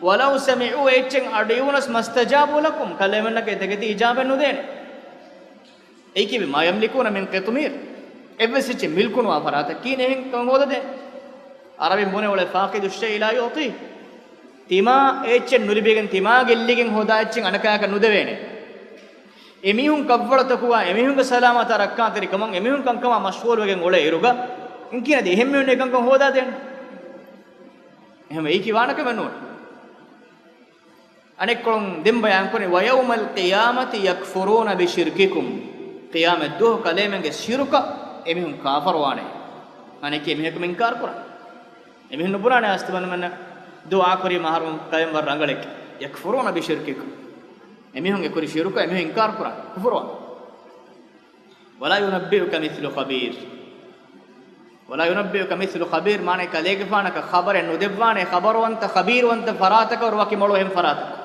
"ولو سمعوا" އެއްޗެއް އަޑުއިވުނަސް، "ما استجابوا لكم" ކަލޭމެންނަކަށް އެތަކެތި އިޖާބަ ނުދޭނެ. އެއީކީ، "ما يملكون من قطمير" އެއްވެސް އެއްޗެއް މިލްކުނުވާ ފަރާތަކީ ނެހެން ކަން ހޯދަދޭނެ. އަރަބިން ބުނެ އުޅޭ "فاقد الشيء لا يعطيه". ތިމާ އެއްޗެއް ނުލިބިގެން ތިމާ ގެއްލިގެން ހޯދާ އެއްޗެއް އަނެކާޔަކަށް ނުދެވޭނެ. އެމީހުން ކަށްވަޅުތަކުގަ އެމީހުންގެ ސަލާމަތާ ރައްކާތެރިކަމުން އެމީހުން ކަންކަމާ މަޝްޣޫލުވެގެން އުޅޭ އިރުގަ، އިން ކިޔަނީ އެހެން މީހުން އެކަންކަން ހޯދާދޭނެ. އެހެން އެއީކީ ވާނެ ކަމެއް ނޫން. އަނެއްކޮޅުން ދެން ބަޔާންކުރި، "ويوم القيامة يكفرون بشرككم." ޤިޔާމަތް ދުވަހު ކަލޭމެންގެ ޝިރުކަށް އެމީހުން ކާފަރުވާނެ. އަނެކީ މީހަކު އިންކާރު ކުރާނެ. އެމީހުން ނުބުނާނެ އަސްތުމަންމެންނަށް ދުޢާ ކުރީމަ އަހަރުމެން ކަލޭމެން ވަރަށް ރަނގަޅެކޭ. "يكفرون بشرككم." އެމީހުން އެކުރި ޝިރުކަށް އެމީހުން އިންކާރު ކުރާނެ، ކުފުރުވާނެ. "ولا ينبئك مثل خبير." "ولا ينبئك مثل خبير" މާނަ ކަލޭގެފާނަކަށް ޚަބަރެއް ނުދެއްވާނެ، ޚަބަރުވަންތަ، ޚަބީރުވަންތަ ފަރާތަކަށް ވަރު ވަކި މޮޅު އެހެން ފަރާތަކަށް.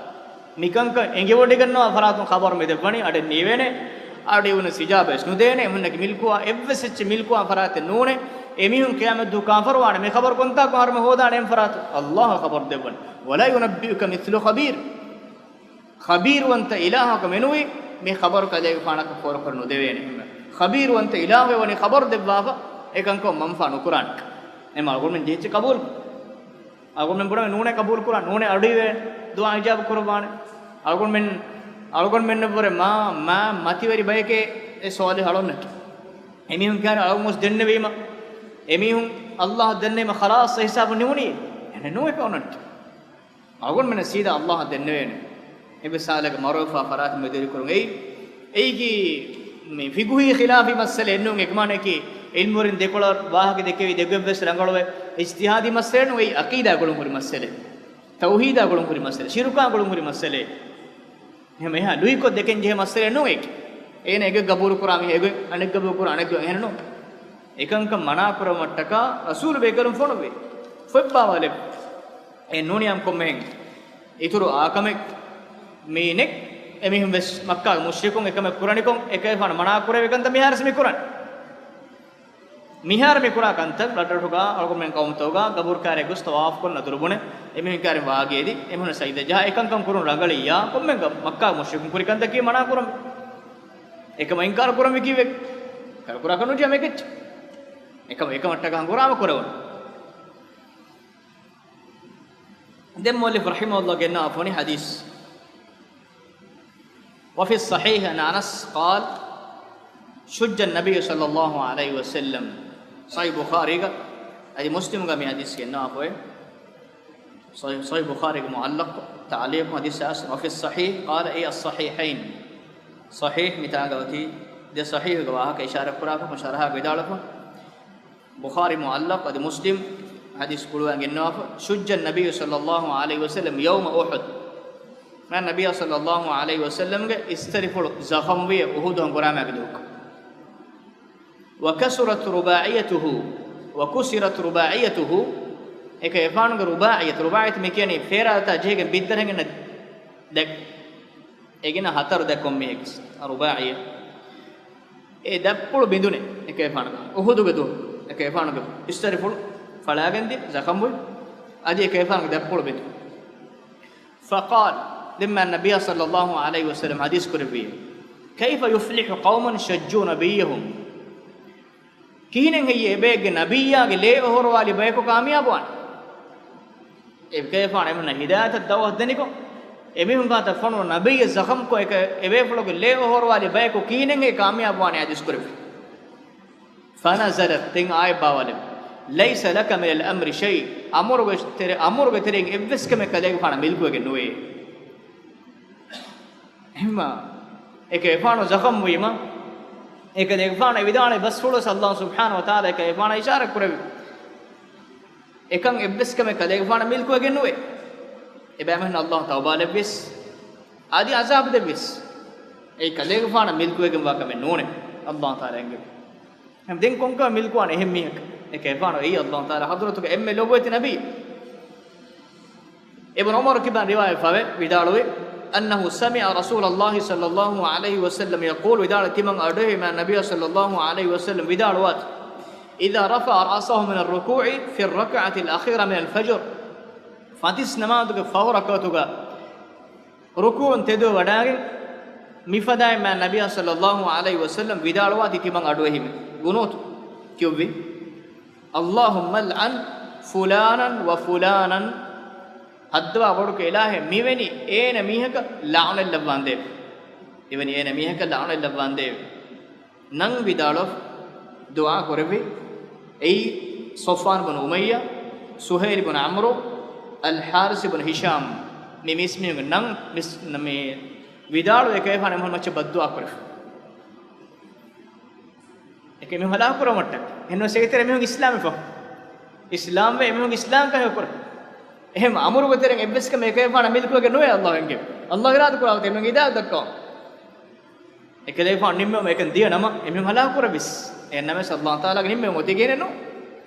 މިކަންކަން އެނގިވޮޑިގަންނަވާ ފަރާތުން ޚަބަރު މި ދެއްވަނީ އަޑެއް ނީވޭނެ، އަޑު އިވުނަސް އިޖާބަވެސް ނުދޭނެ، އެމީހުންނަކީ މިލްކުވާ، އެއްވެސް އެއްޗެއް މިލްކުވާ ފަރާތެއް ނޫނޭ. އެމީހުން ޤިޔާމަތް ދުވަހު ކާފަރުވާނެ، މި ޚަބަރު ކޮންތާކު އަހަރުމެން ހޯދާނެ އެހެން ފަރާތުން؟ ﷲ އަށް ޚަބަރު ދެއްވަނީ. "ولا ينبئك مثل خبير." ޚަބީރުވަންތަ އިލާހަކަށް މެނުވީ މި ޚަބަރު ކަލޭގެފާނަކަށް ފޯރުކޮށް ނުދެވޭނެ. ޚަބީރުވަންތަ އިލާހު ވެވަނީ ޚަބަރު ދެއްވާފަ އެކަންކޮށް މަންފާ ނުކުރާނެ. އެމަ އަޅުގަނޑުމެން ޖެހިއްޖެ ޤަބޫލު. އަޅުގަނޑުމެން ބުނަމޭ ނޫނޭ ޤަބޫލު ކުރާ، ނޫނޭ އަޑުއިވޭ ދުޢާ އިޖާބަ ކުރައްވާނެ. އަޅުގަނޑުމެން، އަޅުގަނޑުމެންނަށްވުރެ މާ، މާ މަތިވެރި ބަޔެކޭ އެ ޞާލިޙު އަޅުންނަކީ. އެމީހުން ކާރި އަޅުން ވެސް ދެންނެވީމަ، އެމީހުން ﷲ އަށް ދެންނެވީމަ ޚަލާޞް އެ ހިސާބު ނިމުނީ. އެހެނެއް ނޫނޭ ކައުނަން. އަޅުގަނޑުމެންނަށް ސީދާ ﷲ އަށް ދެންނެވޭނެ. އެއްވެސް ހާލެއްގަ މަރުވެފާ ފަރާތުން މެދުވެރިކުރުން އެއީ. އެއީކީ މި ފިޤުހީ ޚިލާފީ މައްސަލައެއް ނޫން، އެކަމާނައަކީ ޢިލްމުވެރިން ދެކޮޅަށް ވާހަކަ ދެކެވި ދެގޮތްވެސް ރަނގަޅުވޭ. އިޖްތިހާދީ މައްސަލައެއް ނޫން، އެއީ ޢަޤީދާ ގުޅުން ހުރި މައްސަލައެއް. ތައުޙީދާ ގުޅުން ހުރި މައްސަލަ، ޝިރުކާ ގުޅުން ހުރި މައްސަލައެއް. އެހެން އެހާ ލުއިކޮށް ދެކެން ޖެހޭ މައްސަލައެއް ނޫން އެކި. އޭނަ އެގޮތް ގަބޫލު ކުރާ މީހެއް އެގޮތް، އަނެއް ގަބޫލު ކުރާ އަނެއް ގޮތް، އެހެން ނޫން. އެކަންކަން މަނާ ކުރެވުމަށްޓަކާ ރަސޫލު ބޭކަލުން ފޮނުއްވި. ފޮތްބާވާލެއް. އެ ނޫނިޔާމް ކޮންމެހެން އިތުރު އާކަމެއް މީ ނެތް. އެމީހުން ވެސް މައްކާގެ މުޝްރިކުން އެކަމެއް ކުރަނިކޮށް، އެކަލޭގެފާނު މަނާ ކުރެވި ކަންތައް މިހާރު މި ކުރަން. މިހާރު މި ކުރާ ކަންތައް ރަށްރަށުގަ އަޅުގަނޑުމެން ޤައުމުތަކުގަ ޤަބުރު ކާރިއަށް ގޮސް ޠަވާފު ކޮށް ނަދުރު ބުނެ، އެމީހުން ކާރި ވާގި އެދި، އެމީހުން ސަޖިދަ ޖަހާ، އެކަންކަން ކުރުން ރަނގަޅިއްޔާ، ކޮންމެ މައްކާ މުޝްރިކުން ކުރި ކަންތަކީ މަނާ ކުރަން. އެކަމަށް އިންކާރު ކުރަން ވީ ކީއްވެ؟ ކަރު ކުރާކަށް ނުޖެހޭ މެކެއްޗެއް. އެކަމަށް އެކަމަށްޓަކާ ހަނގުރާމަ ކުރެވުނު. ދެން މުއައްލިފު ރަޙިމަހުﷲ ގެންނަވާފަ ވަނީ ޙަދީޘް. وفي الصحيح عن أنس قال: شج النبي صلى الله عليه وسلم. ޞަޙީޙު ބުޚާރީގަ އަދި މުސްލިމުގަ މި ޙަދީޘް ގެންނަވާފައި. ޞަޙީޙު، ޞަޙީޙު ބުޚާރީގެ މުޢައްލަޤު ތަޢުލީޤު ޙަދީޘް އަސް، وفي الصحيح قال، أي الصحيحين. ޞަޙީޙު މިތާގަ އޮތީ ދެ ޞަޙީޙުގެ ވާހަކަ އިޝާރަތް ކުރާކަށް ޝަރަޙާގަ ވިދާޅުވެފަ. ބުޚާރީ މުޢައްލަޤު އަދި މުސްލިމް ޙަދީޘް ގުޅުވާ ގެންނަވާފަ، شج النبي صلى الله عليه وسلم يوم أحد. މާ ނަބިއްޔާ ޞައްލައްލާހު ޢަލައިހި ވަސައްލަމްގެ އިސްތަށިފުޅު ޒަޚަމްވި އުޙުދު ހަނގުރާމައިގެ ދުވަހު. وكسرت رباعيته، وكسرت رباعيته، އެކަލޭގެފާނުގެ ރުބާޢިޔަތު، ރުބާޢިޔަތު މި ކިޔަނީ ފޭރާލަތާ ޖެހިގެން ބިއްދަރަށް އެނގެން ދެ، އެގިނަ ހަތަރު ދެ ކޮންމެއަކީ ރުބާޢިޔަ. އެ ދަތްޕުޅު ބިނދުނެ އެކަލޭގެފާނުގެ، އުޙުދުގެ ދުވަހު އެކަލޭގެފާނުގެ އިސްތަށިފުޅު ފަޅާގެން ދިޔަ ޒަޚަމްވި، އަދި އެކަލޭގެފާނުގެ ދަތްޕުޅު ބިނދު. فقال، ދެން މާ ނަބިއްޔާ ޞައްލައްލާހު ޢަލައިހި ވަސައްލަމް ޙަދީޘް ކުރެއްވި، كيف يفلح قوم شجوا نبيهم؟ ކިހިނެއް ހެއްޔޭ އެބައެއްގެ ނަބިއްޔާގެ ލޭ އޮހޮރުވާލި ބަޔަކު ކާމިޔާބުވާނީ؟ އެކަލޭގެފާނު އެމީހުންނަށް ހިދާޔަތަށް ދަޢުވަތު ދެނިކޮށް، އެމީހުން ގާތަށް ފޮނުވާ ނަބިއްޔަށް ޒަޚަމްކޮށް އެކަ، އެބޭފުޅުގެ ލޭ އޮހޮރުވާލި ބަޔަކު ކިހިނެއް ހެއްޔޭ ކާމިޔާބުވާނީ ޙަދީޘް ކުރެއްވި. فنزلت، ދެން އާޔަތް ބާވާލެވި. ليس لك من الأمر شيء، އަމުރުގެ ތެރެ-، އަމުރުގެ ތެރެއިން އެއްވެސް ކަމެއް ކަލޭގެފާނަށް މިލްކުވެގެން ނުވޭ. އެހެންމަ އެކޭފާނު ޒަޚަމް ވީމަ، އެކަލޭގެފާނު އެ ވިދާޅުވި ބަސްފުޅުވެސް ﷲ ސުބްޙާނަހޫ ވަތަޢާލާ އެކަލޭގެފާނަށް އިޝާރަތް ކުރެއްވި. އެކަން އެއްވެސް ކަމެއް ކަލޭގެފާނަށް މިލްކުވެގެން ނުވޭ. އެބައިމީހުން ﷲ ތައުބާލެއްވިޔަސް، އަދި ޢަޒާބު ދެއްވިޔަސް، އެއީ ކަލޭގެފާނަށް މިލްކުވެގެންވާ ކަމެއް ނޫނޭ. ﷲ ތަޢާލާ އެންގެވި. ދެން ކޮންކަމެއް މިލްކުވާނެ އެހެން މީހަކަށް؟ އެކޭފާނު އެއީ ﷲ ތަޢާލާ ޙަޟްރަތުގަ އެންމެ ލޮބުވެތި ނަބީ. އިބްނު ޢުމަރު ކިބައިން ރިވާޔަތްވެފަވޭ، ވިދާޅުވި، أنه سمع رسول الله صلى الله عليه وسلم يقول، ވިދާޅު ތިމަން އަޑުއެހި މާ ނަބިއްޔާ ޞައްލައްލާހު ޢަލައިހި ވަސައްލަމް ވިދާޅުވާތީ، إذا رفع رأسه من الركوع في الركعة الأخيرة من الفجر، ފަތިސް ނަމާދުގެ ފަހު ރަކުޢަތުގަ ރުކޫޢުން ތެދުވެވަޑައިގެން، މިފަދައިން މާ ނަބިއްޔާ ޞައްލައްލާހު ޢަލައިހި ވަސައްލަމް ވިދާޅުވާތީ ތިމަން އަޑުއެހިމެ ގުނޫތު ކިޔުއްވި، اللهم العن فلانا وفلانا، ހައްދަވާ ބޮޑުކޮށް އިލާހޭ، މިވެނި އޭނަ މީހަކަށް ލަޢުނަތް ލައްވާނދޭވެ. މިވެނި އޭނަ މީހަކަށް ލަޢުނަތް ލައްވާނދޭވެ. ނަން ވިދާޅުވެފަ ދުޢާ ކުރެއްވި. އެއީ ޞަފްވާން ބުނު އުމައްޔާ، ސުހައިލް ބުނު ޢަމްރު، އަލް ޙާރިޘް ބުނު ހިޝާމް. މި މީސްމީހުންގެ ނަން މިސް-، މި ވިދާޅުވެ އެކަލޭގެފާނު އެމީހުން މައްޗަށް ބައްދުޢާ ކުރެއްވި. އެކަމެއް ހަލާކު ކުރުމަށްޓަކައި. އެހެންވެސް އޭގެތެރޭ މީހުން އިސްލާމްވެފަ. އިސްލާމްވެ އެމީހުން އިސްލާމް ކަމެއް ކުރަން. އެހެން އަމުރުގެ ތެރެއިން އެއްވެސް ކަމެއް އެކަލޭގެފާނަށް މިލްކުވެގެން ނުވޭ ﷲ އެންގެވި. ﷲ އިރާދަ ކުރާ ގޮތަށް އެމީހުން ހިދާޔަތް ދައްކަވާ. އެކަލޭގެފާނު ނިންމެވުމަށް އެކަން ދިޔަ ނަމަ، އެމީހުން ހަލާކު ކުރެއްވިޔަސް. އެހެންނަމަވެސް ﷲ ތަޢާލާގެ ނިންމެވުން އޮތީ އެހެނެއް ނޫން.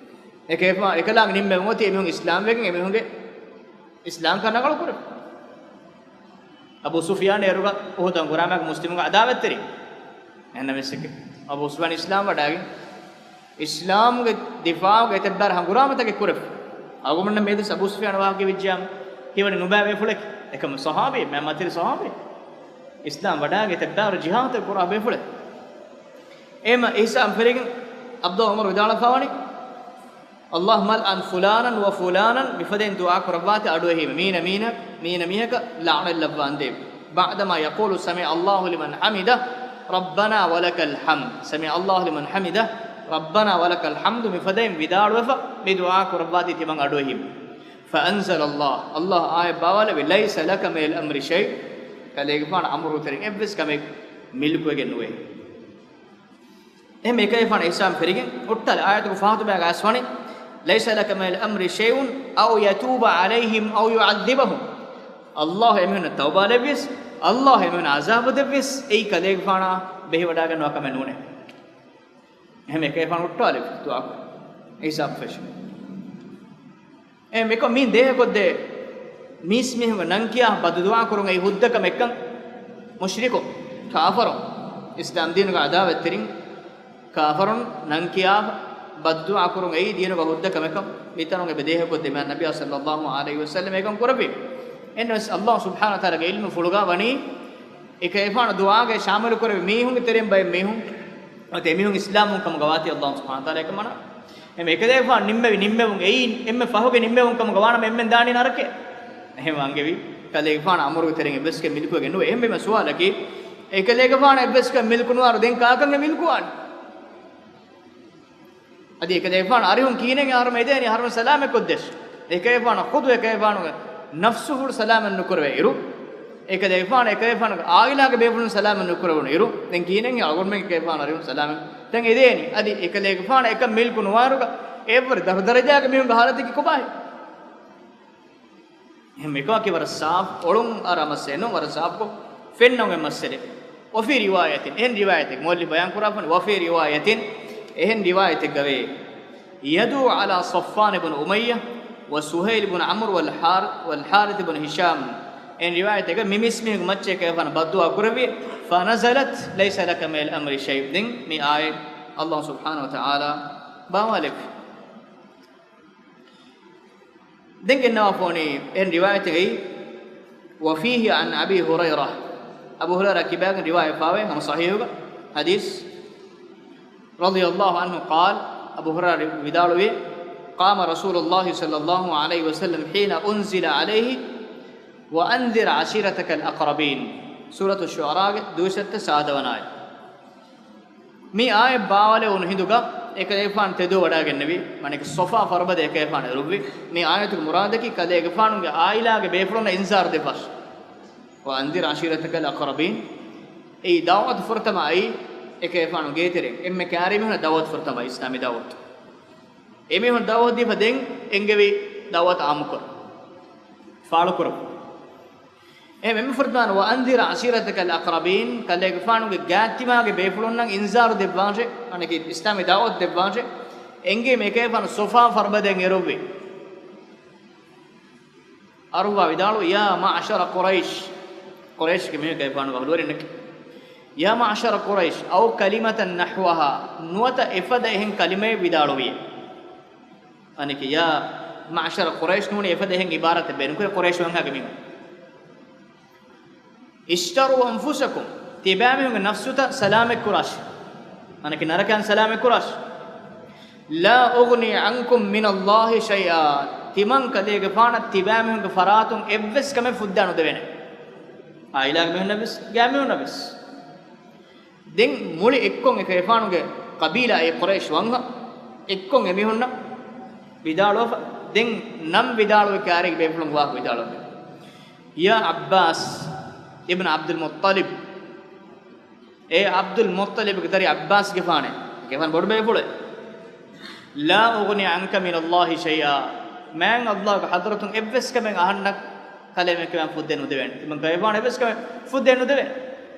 އެކަލޭގެފާ-، އެކަލާނގެ ނިންމެވުން އޮތީ އެމީހުން އިސްލާމްވެގެން އެމީހުންގެ އިސްލާމްކަން ރަނގަޅު ކުރެވި. އަބޫ ސުފްޔާން އޭރުގަ އުޙުދު ހަނގުރާމައިގަ މުސްލިމުންގެ ޢަދާވަތްތެރި. އެހެންނަމަވެސް އެކެ-، އަބޫ ސުފްޔާން އިސްލާމް ވަޑައިގެން، އިސްލާމްގެ ދިފާޢުގެ އެތައްބާރު ހަނގުރާމަތަކެއް ކުރެފަ. އަޅުގަނޑުމެންނަށް މިއަދު އަބޫ ސުފްޔާން ވާހަކަ ވިއްޖާމަ، ހީވަނީ ނުބައި ބޭފުޅެކޭ. އެކަމަ ޞަޙާބީ، މާތް މަތިރި ޞަޙާބީ. އިސްލާމް ވަޑައިގެން އެތައްބާރު ޖިހާދު ކުރާ ބޭފުޅެއް. އެހެންމަ އެހިސާބުން ފެށިގެން ޢަބްދުﷲ ޢުމަރު ވިދާޅުވެފަވަނީ، اللهم العن فلانا وفلانا، މިފަދައިން ދުޢާ ކުރައްވާތި އަޑުއެހީމެ މީނަ މީނަ، މީނަ މީހަކަށް ލަޢުނަތް ލައްވާނދޭ. بعدما يقول سمع الله لمن حمده، ربنا ولك الحمد، سمع الله لمن حمده، ربنا ولك الحمد، މިފަދައިން ވިދާޅުވެފަ މި ދުޢާ ކުރައްވާތީ ތިމަން އަޑުއެހީމެ. فأنزل الله، ﷲ އާޔަތް ބާވާލެއްވި، ليس لك من الأمر شيء، ކަލޭގެފާނު އަމުރު ތެރެއިން އެއްވެސް ކަމެއް މިލްކުވެގެން ނުވޭ. އެހެން އެކަލޭގެފާނު އިހްސާން ފެށިގެން އޮއްޓާލި އާޔަތުގެ ފަހަތު ބަޔަކަށް އައިސްވަނީ، ليس لك من الأمر شيء أو يتوب عليهم أو يعذبهم. ﷲ އެމީހުންނަށް ތައުބާ ލެއްވިޔަސް، ﷲ އެމީހުންނަށް ޢަޒާބު ދެއްވިޔަސް، އެއީ ކަލޭގެފާނާ ބެހިވަޑައިގަންނަވާ ކަމެއް ނޫނޭ. އެހެން އެކަލޭގެފާނު އޮއްޓާލި ދުޢާ ކުރި އިހްސާން ފެށި. އެ މިކޮށް މީން ދޭހަކޮށްދޭ މީސްމީހުންގެ ނަން ކިޔާ ބައްދުޢާ ކުރުން އެއީ ހުއްދަ ކަމެއްކަން މުޝްރިކު ކާފަރު އިސްލާމް ދީނުގެ ޢަދާވަތްތެރިން ކާފަރުން ނަން ކިޔާ ބައްދުޢާ ކުރުން އެއީ ދީނުގެ ހުއްދަ ކަމެއްކަން މިތަނުގެ ދޭހަކޮށްދޭ މާ ނަބިއްޔާ ޞައްލައްލާހު ޢަލައިހި ވަސައްލަމް އެކަން ކުރެއްވި. އެންވެސް ﷲ ސުބްޙާނަހު ވަތަޢާލާގެ ޢިލްމު ފުޅުގަ ވަނީ އެކަލޭގެފާނު ދުޢާގެ ޝާމިލު ކުރެއްވި މީހުންގެ ތެރެއިން ބައެއް މީހުން އޮތޭ މީހުން އިސްލާމްވުން ކަމުގަ ވާތީ ﷲ ސުބްޙާނަހު ވަތަޢާލާ އެކަން މަނާ. އެމެ އެކަލޭގެފާނު ނިންމެވި ނިންމެވުން އެއީ އެންމެ ފަހުގެ ނިންމެވުން ކަމުގަ ވާނަމަ އެންމެން ދާނީ ނަރަކަޔަށް. އެހެން އަންގެވި ކަލޭގެފާނު އަމުރުގެ ތެރެއިން އެއްވެސް ކަމެއް މިލްކުވެގެން ނުވޭ. އެހެންވީމަ ސުވާލަކީ، އެކަލޭގެފާނު އެއްވެސް ކަމެއް މިލްކު ނުވާރު ދެން ކާކަން އެ މިލްކުވާނީ؟ އަދި އެކަލޭގެފާނު އަރިހުން ކިހިނެއް އަހަރުމެން އެދޭނީ އަހަރުމެން ސަލާމަތް ކޮށްދޭށޭ. އެކަލޭގެފާނު ޚުދު އެކަލޭގެފާނުގެ ނަފްސު ފުޅު ސަލާމަތް ނުކުރެވޭ އިރު، އެކަލޭގެފާނު އެކަލޭގެފާނުގެ ޢާއިލާގެ ބޭފުޅުން ސަލާމަތް ނުކުރެވުނު އިރު، ދެން ކިހިނެއް އަޅުގަނޑުމެން އެކަލޭގެފާނު އަރިހުން ސަލާމަތް ދެން އެދޭނީ؟ އަދި އެކަލޭގެފާނު އެކަން މިލްކު ނުވާރުގަ އެއްވަރު ދަށު ދަރަޖާގެ މީހުންގެ ހާލަތަކީ ކޮބާހޭ؟ އެހެން މިކަމަކީ ވަރަށް ސާފު އޮޅުން އަރާ މައްސަލައެއް ނޫން، ވަރަށް ސާފުކޮށް ފެންނަ އޮތް މައްސަލައެއް. وفي رواية، އެހެން ރިވާޔަތެއް މުއައްލިފް ބަޔާން ކުރާފަން، وفي رواية، އެހެން ރިވާޔަތެއްގަވޭ، يدعو على صفوان بن أمية وسهيل بن عمرو والحار-، والحارث بن هشام. އެހެން ރިވާޔަތެއްގަ މި މީސްމީހުންގެ މައްޗަށް އެކަލޭގެފާނު ބައްދުޢާ ކުރެއްވި، فنزلت ليس لك من الأمر شيء. ދެން މި އާޔަތް ﷲ ސުބްޙާނަހު ވަތަޢާލާ ބާވާލެއްވި. ދެން ގެންނަވާފަވަނީ އެހެން ރިވާޔަތެއްގައި، وفيه عن أبي هريرة، އަބޫ ހުރައިރާ ކިބައިގެން ރިވާޔަތްވެފަވޭ ހަމަ ޞަޙީޙުގަ ޙަދީޘް، رضي الله عنه قال، އަބޫ ހުރައިރާ ވިދާޅުވި، قام رسول الله صلى الله عليه وسلم حين أنزل عليه وأنذر عشيرتك الأقربين، ސޫރަތު ޝުޢަރާގެ ދުއިސައްތަ ސާދަވަނަ އާޔަތް. މި އާޔަތް ބާވާލެވުނު ހިނދުގަ އެކަލޭގެފާނު ތެދު ވަޑައިގެންނެވި، މާނައަކީ ޞަފާ ފަރުބަދަ އެކަލޭގެފާނު އެރުއްވި. މި އާޔަތުގެ މުރާދަކީ ކަލޭގެފާނުގެ އާއިލާގެ ބޭފުޅުންނަށް އިންޒާރު ދެއްވާށި. وأنذر عشيرتك الأقربين. އެއީ ދަޢުވަތު ފުރަތަމަ އައީ އެކަލޭގެފާނު ގޭތެރެއިން. އެންމެ ކާރި މީހުންނަށް ދަޢުވަތު ފުރަތަމަ އިސްލާމީ ދަޢުވަތު. އެމީހުން ދަޢުވަތު ދީފަ ދެން އެންގެވި ދަޢުވަތު ޢާއްމުކުރުން، ފާޅުކުރުން. އެހެން އެންމެ ފުރަތަމަ وأنذر عشيرتك الأقربين، ކަލޭގެފާނުގެ ގާތްތިމާގެ ބޭފުޅުންނަށް އިންޒާރު ދެއްވާށޭ، މާނައަކީ އިސްލާމީ ދަޢުވަތު ދެއްވާށޭ. އެންގެވީމަ އެކަލޭގެފާނު ޞަފާ ފަރުބަދައިން އެރުއްވި. އަރުއްވާ ވިދާޅުވި، يا معشر قريش، ޤުރައިޝްގެ މީހުން ކަލޭގެފާނުގެ އަހުލުވެރިންނަކީ. يا معشر قريش، أو كلمة نحوها، ނުވަތަ އެފަދަ އެހެން ކަލިމައެއް ވިދާޅުވިއޭ. އަނެކެ، يا معشر قريش ނޫނީ އެފަދަ އެހެން އިބާރާތެއް ބޭނުންކުރޭ ޤުރައިޝް ވަންހާގެ މީހުން. اشتروا أنفسكم، ތިބާމީހުންގެ ނަފްސުތައް ސަލާމަތްކުރާށި. އަނެކެ، ނަރަކައިން ސަލާމަތްކުރާށި. لا أغني عنكم من الله شيئا، ތިމަން ކަލޭގެފާނަށް ތިބާމީހުންގެ ފަރާތުން އެއްވެސް ކަމެއް ފުއްދާ ނުދެވޭނެ. އާއިލާގެ މީހުންނަށްވެސް، ގާތްމީހުންނަށްވެސް. ދެން މުޅި އެއްކޮށް އެކަލޭގެފާނުގެ ޤަބީލާ އެ ޤުރައިޝް ވަންހަ އެއްކޮށް އެމީހުންނަށް ވިދާޅުވެފަ. ދެން ނަން ވިދާޅުވި ކާރިގެ ބޭފުޅުން ވާހަކަ ވިދާޅުވެ. يا عباس ابن عبد المطلب، އޭ ޢަބްދުލް މުއްޠަލިބުގެ ދަރި ޢައްބާސްގެފާނޭ، ގެފާން ބޮޑު ބޭފުޅެއް. لا أغني عنك من الله شيئا، މާތް ﷲގެ ޙަޟްރަތުން އެއްވެސް ކަމެއް އަހަންނަށް ކަލޭމެން ކަމެއް ފުއްދޭ ނުދެވޭނެ. ތިމަން ކަލޭގެފާނަށް އެއްވެސް ކަމެއް ފުއްދޭ ނުދެވޭނެ.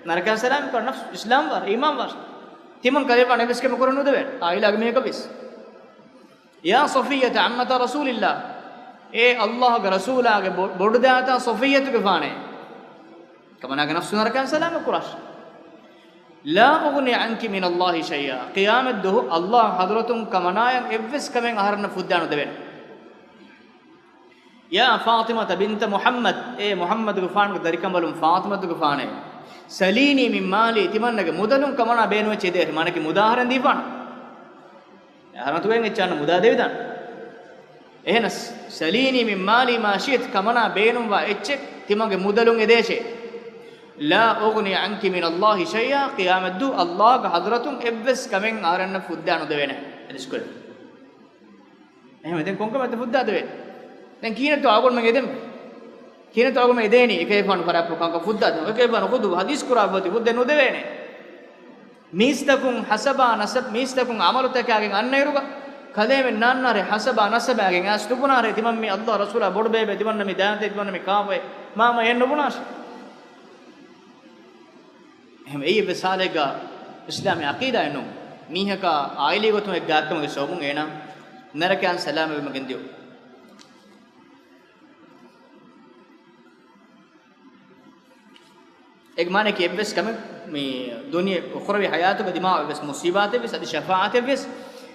ނަރަކައިން ސަލާމަތް ކުރާ، ނަފްސު އިސްލާމްވާ، އީމާންވާ. ތިމަން ކަލޭގެފާނަށް އެއްވެސް ކަމެއް ކުރަން ނުދެވޭނެ. އާއިލާގެ މީހަކަށްވެސް. يا صفية عمة رسول الله، އޭ ﷲގެ ރަސޫލާގެ ބޮ-، ބޮޑުދާތާ ޞަފިއްޔަތުގެފާނޭ، ކަމަނާގެ ނަފްސު ނަރަކައިން ސަލާމަތް ކުރާށި. لا أغني عنك من الله شيئا، ޤިޔާމަތްދުވަހު ﷲގެ ޙަޟްރަތުން ކަމަނާއަށް އެއްވެސް ކަމެއް އަހަރެންނަށް ފުއްދާ ނުދެވޭނެ. يا فاطمة بنت محمد، އޭ މުޙައްމަދުގެފާނުގެ ދަރިކަނބަލުން ފާޠިމަތުގެފާނޭ، سليني من مالي، ތިމަންނަގެ މުދަލުން ކަމަނާ ބޭނުންވެއްޗެއް ދޭށޭ، މާނައަކީ މުދާ އަހަރެން ދީފާނަން. އަހަރެން އަތުގައި އެއްޗެއް އަންނަ މުދާ ދެވިދާނެ. އެހެނަސް، سليني من مالي ما شئت، ކަމަނާ ބޭނުންވާ އެއްޗެއް ތިމަންގެ މުދަލުން އެދޭށޭ. لا أغني عنك من الله شيئا، ޤިޔާމަތްދުވަހު ﷲގެ ޙަޟްރަތުން އެއްވެސް ކަމެއް އަހަރެންނަށް ފުއްދާ ނުދެވޭނެ. ޙަދީޘް ކުރެވޭ. އެހެންވެ، ދެން ކޮންކަމެއްތަ ފުއްދާ ދެވޭ؟ ދެން ކިހިނެއްތޯ އަޅުގަނޑުމެން އެދެން؟ ކިހިނެއްތޯ އަޅުގަނޑުމެން އެދޭނީ؟ އެކަލޭގެފާނު ފަރާތްޕުޅު ކަންކަން ފުއްދާ ދެން. އެކަލޭގެފާނު ޚުދު ޙަދީޘް ކުރާ ފަދަ ފުއްދޭ ނުދެވޭނެ. މީސްތަކުން ޙަސަބާ ނަސަބް، މީސްތަކުން ޢަމަލުތަކާގެން އަންނައިރުގަ، ކަލޭމެން ނާންނާރޭ ޙަސަބާ ނަސަބާގެން އައިސް ތުކުނާރޭ ތިމަން މީ ﷲ ރަސޫލާ ބޮޑުބޭބެ، ތިމަންނަ މީ ދާންތެ، ތިމަންނަ މީ ކާފައެއް، މާމަ އެއް ނުބުނާށި. އެހެން އެއީ އެއްވެސް ޙާލެއްގަ އިސްލާމީ ޢަޤީދާއެއް ނޫން. މީހަކާ ޢާއިލީ ގޮތުން އެއް ގާތްކަމުގެ ސަބަބުން އޭނާ ނަރަކައިން ސަލާމަތްވީމަ ގެންދިޔުން. އޭގެ މާނައަކީ އެއްވެސް ކަމެއް މި ދުނިޔެ އުޚްރަވީ ޙަޔާތުގަ ދިމާވާ އެއްވެސް މުޞީބާތެއްވެސް އަދި ޝަފާޢަތެއްވެސް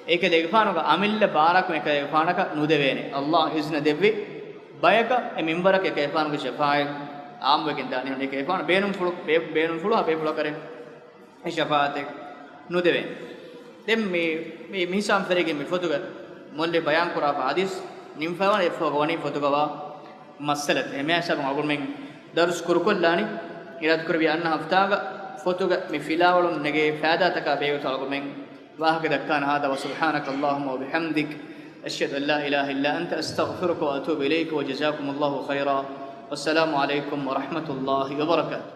އެކަލޭގެފާނުގެ އަމިއްލަ ބާރަކުން އެކަލޭގެފާނަކަށް ނުދެވޭނެ. ﷲ އިޒްނަ ދެއްވި ބަޔަކަށް އެ މިންވަރަކަށް އެކަލޭގެފާނުގެ ޝަފާޢަތް ޢާއްމުވެގެން ދާނީ. އެކަލޭގެފާނު ބޭނުންފުޅު، ބޭ-، ބޭނުންފުޅު ބޭފުޅަކަށް އެ ޝަފާޢަތެއް ނުދެވޭނެ. ދެން މި، މި، މި ހިސާބުން ފެށިގެން މި ފޮތުގަ މުއައްލިފް ބަޔާންކުރާފަ ޙަދީޘް ނިމިފައިވާނެ އެއްފަހުގަ ވަނީ ފޮތުގަ ވާ މައްސަލަތައް. އެ މިހާ ހިސާބުން އަޅުގަނޑުމެން ދަރުސް ކުރުކޮށްލާނީ. އިރާދަކުރެއްވިޔާ އަންނަ ހަފްތާގަ ފޮތުގަ މި ފިލާވަޅުން ނެގޭ ފައިދާތަކާ ބެހޭގޮތަށް އަޅުގަނޑުމެން ވާހަކަ ދައްކާނަން. هذا وسبحانك اللهم وبحمدك، أشهد أن لا إله إلا أنت، أستغفرك وأتوب إليك، وجزاكم الله خيرا، والسلام عليكم ورحمة الله وبركاته.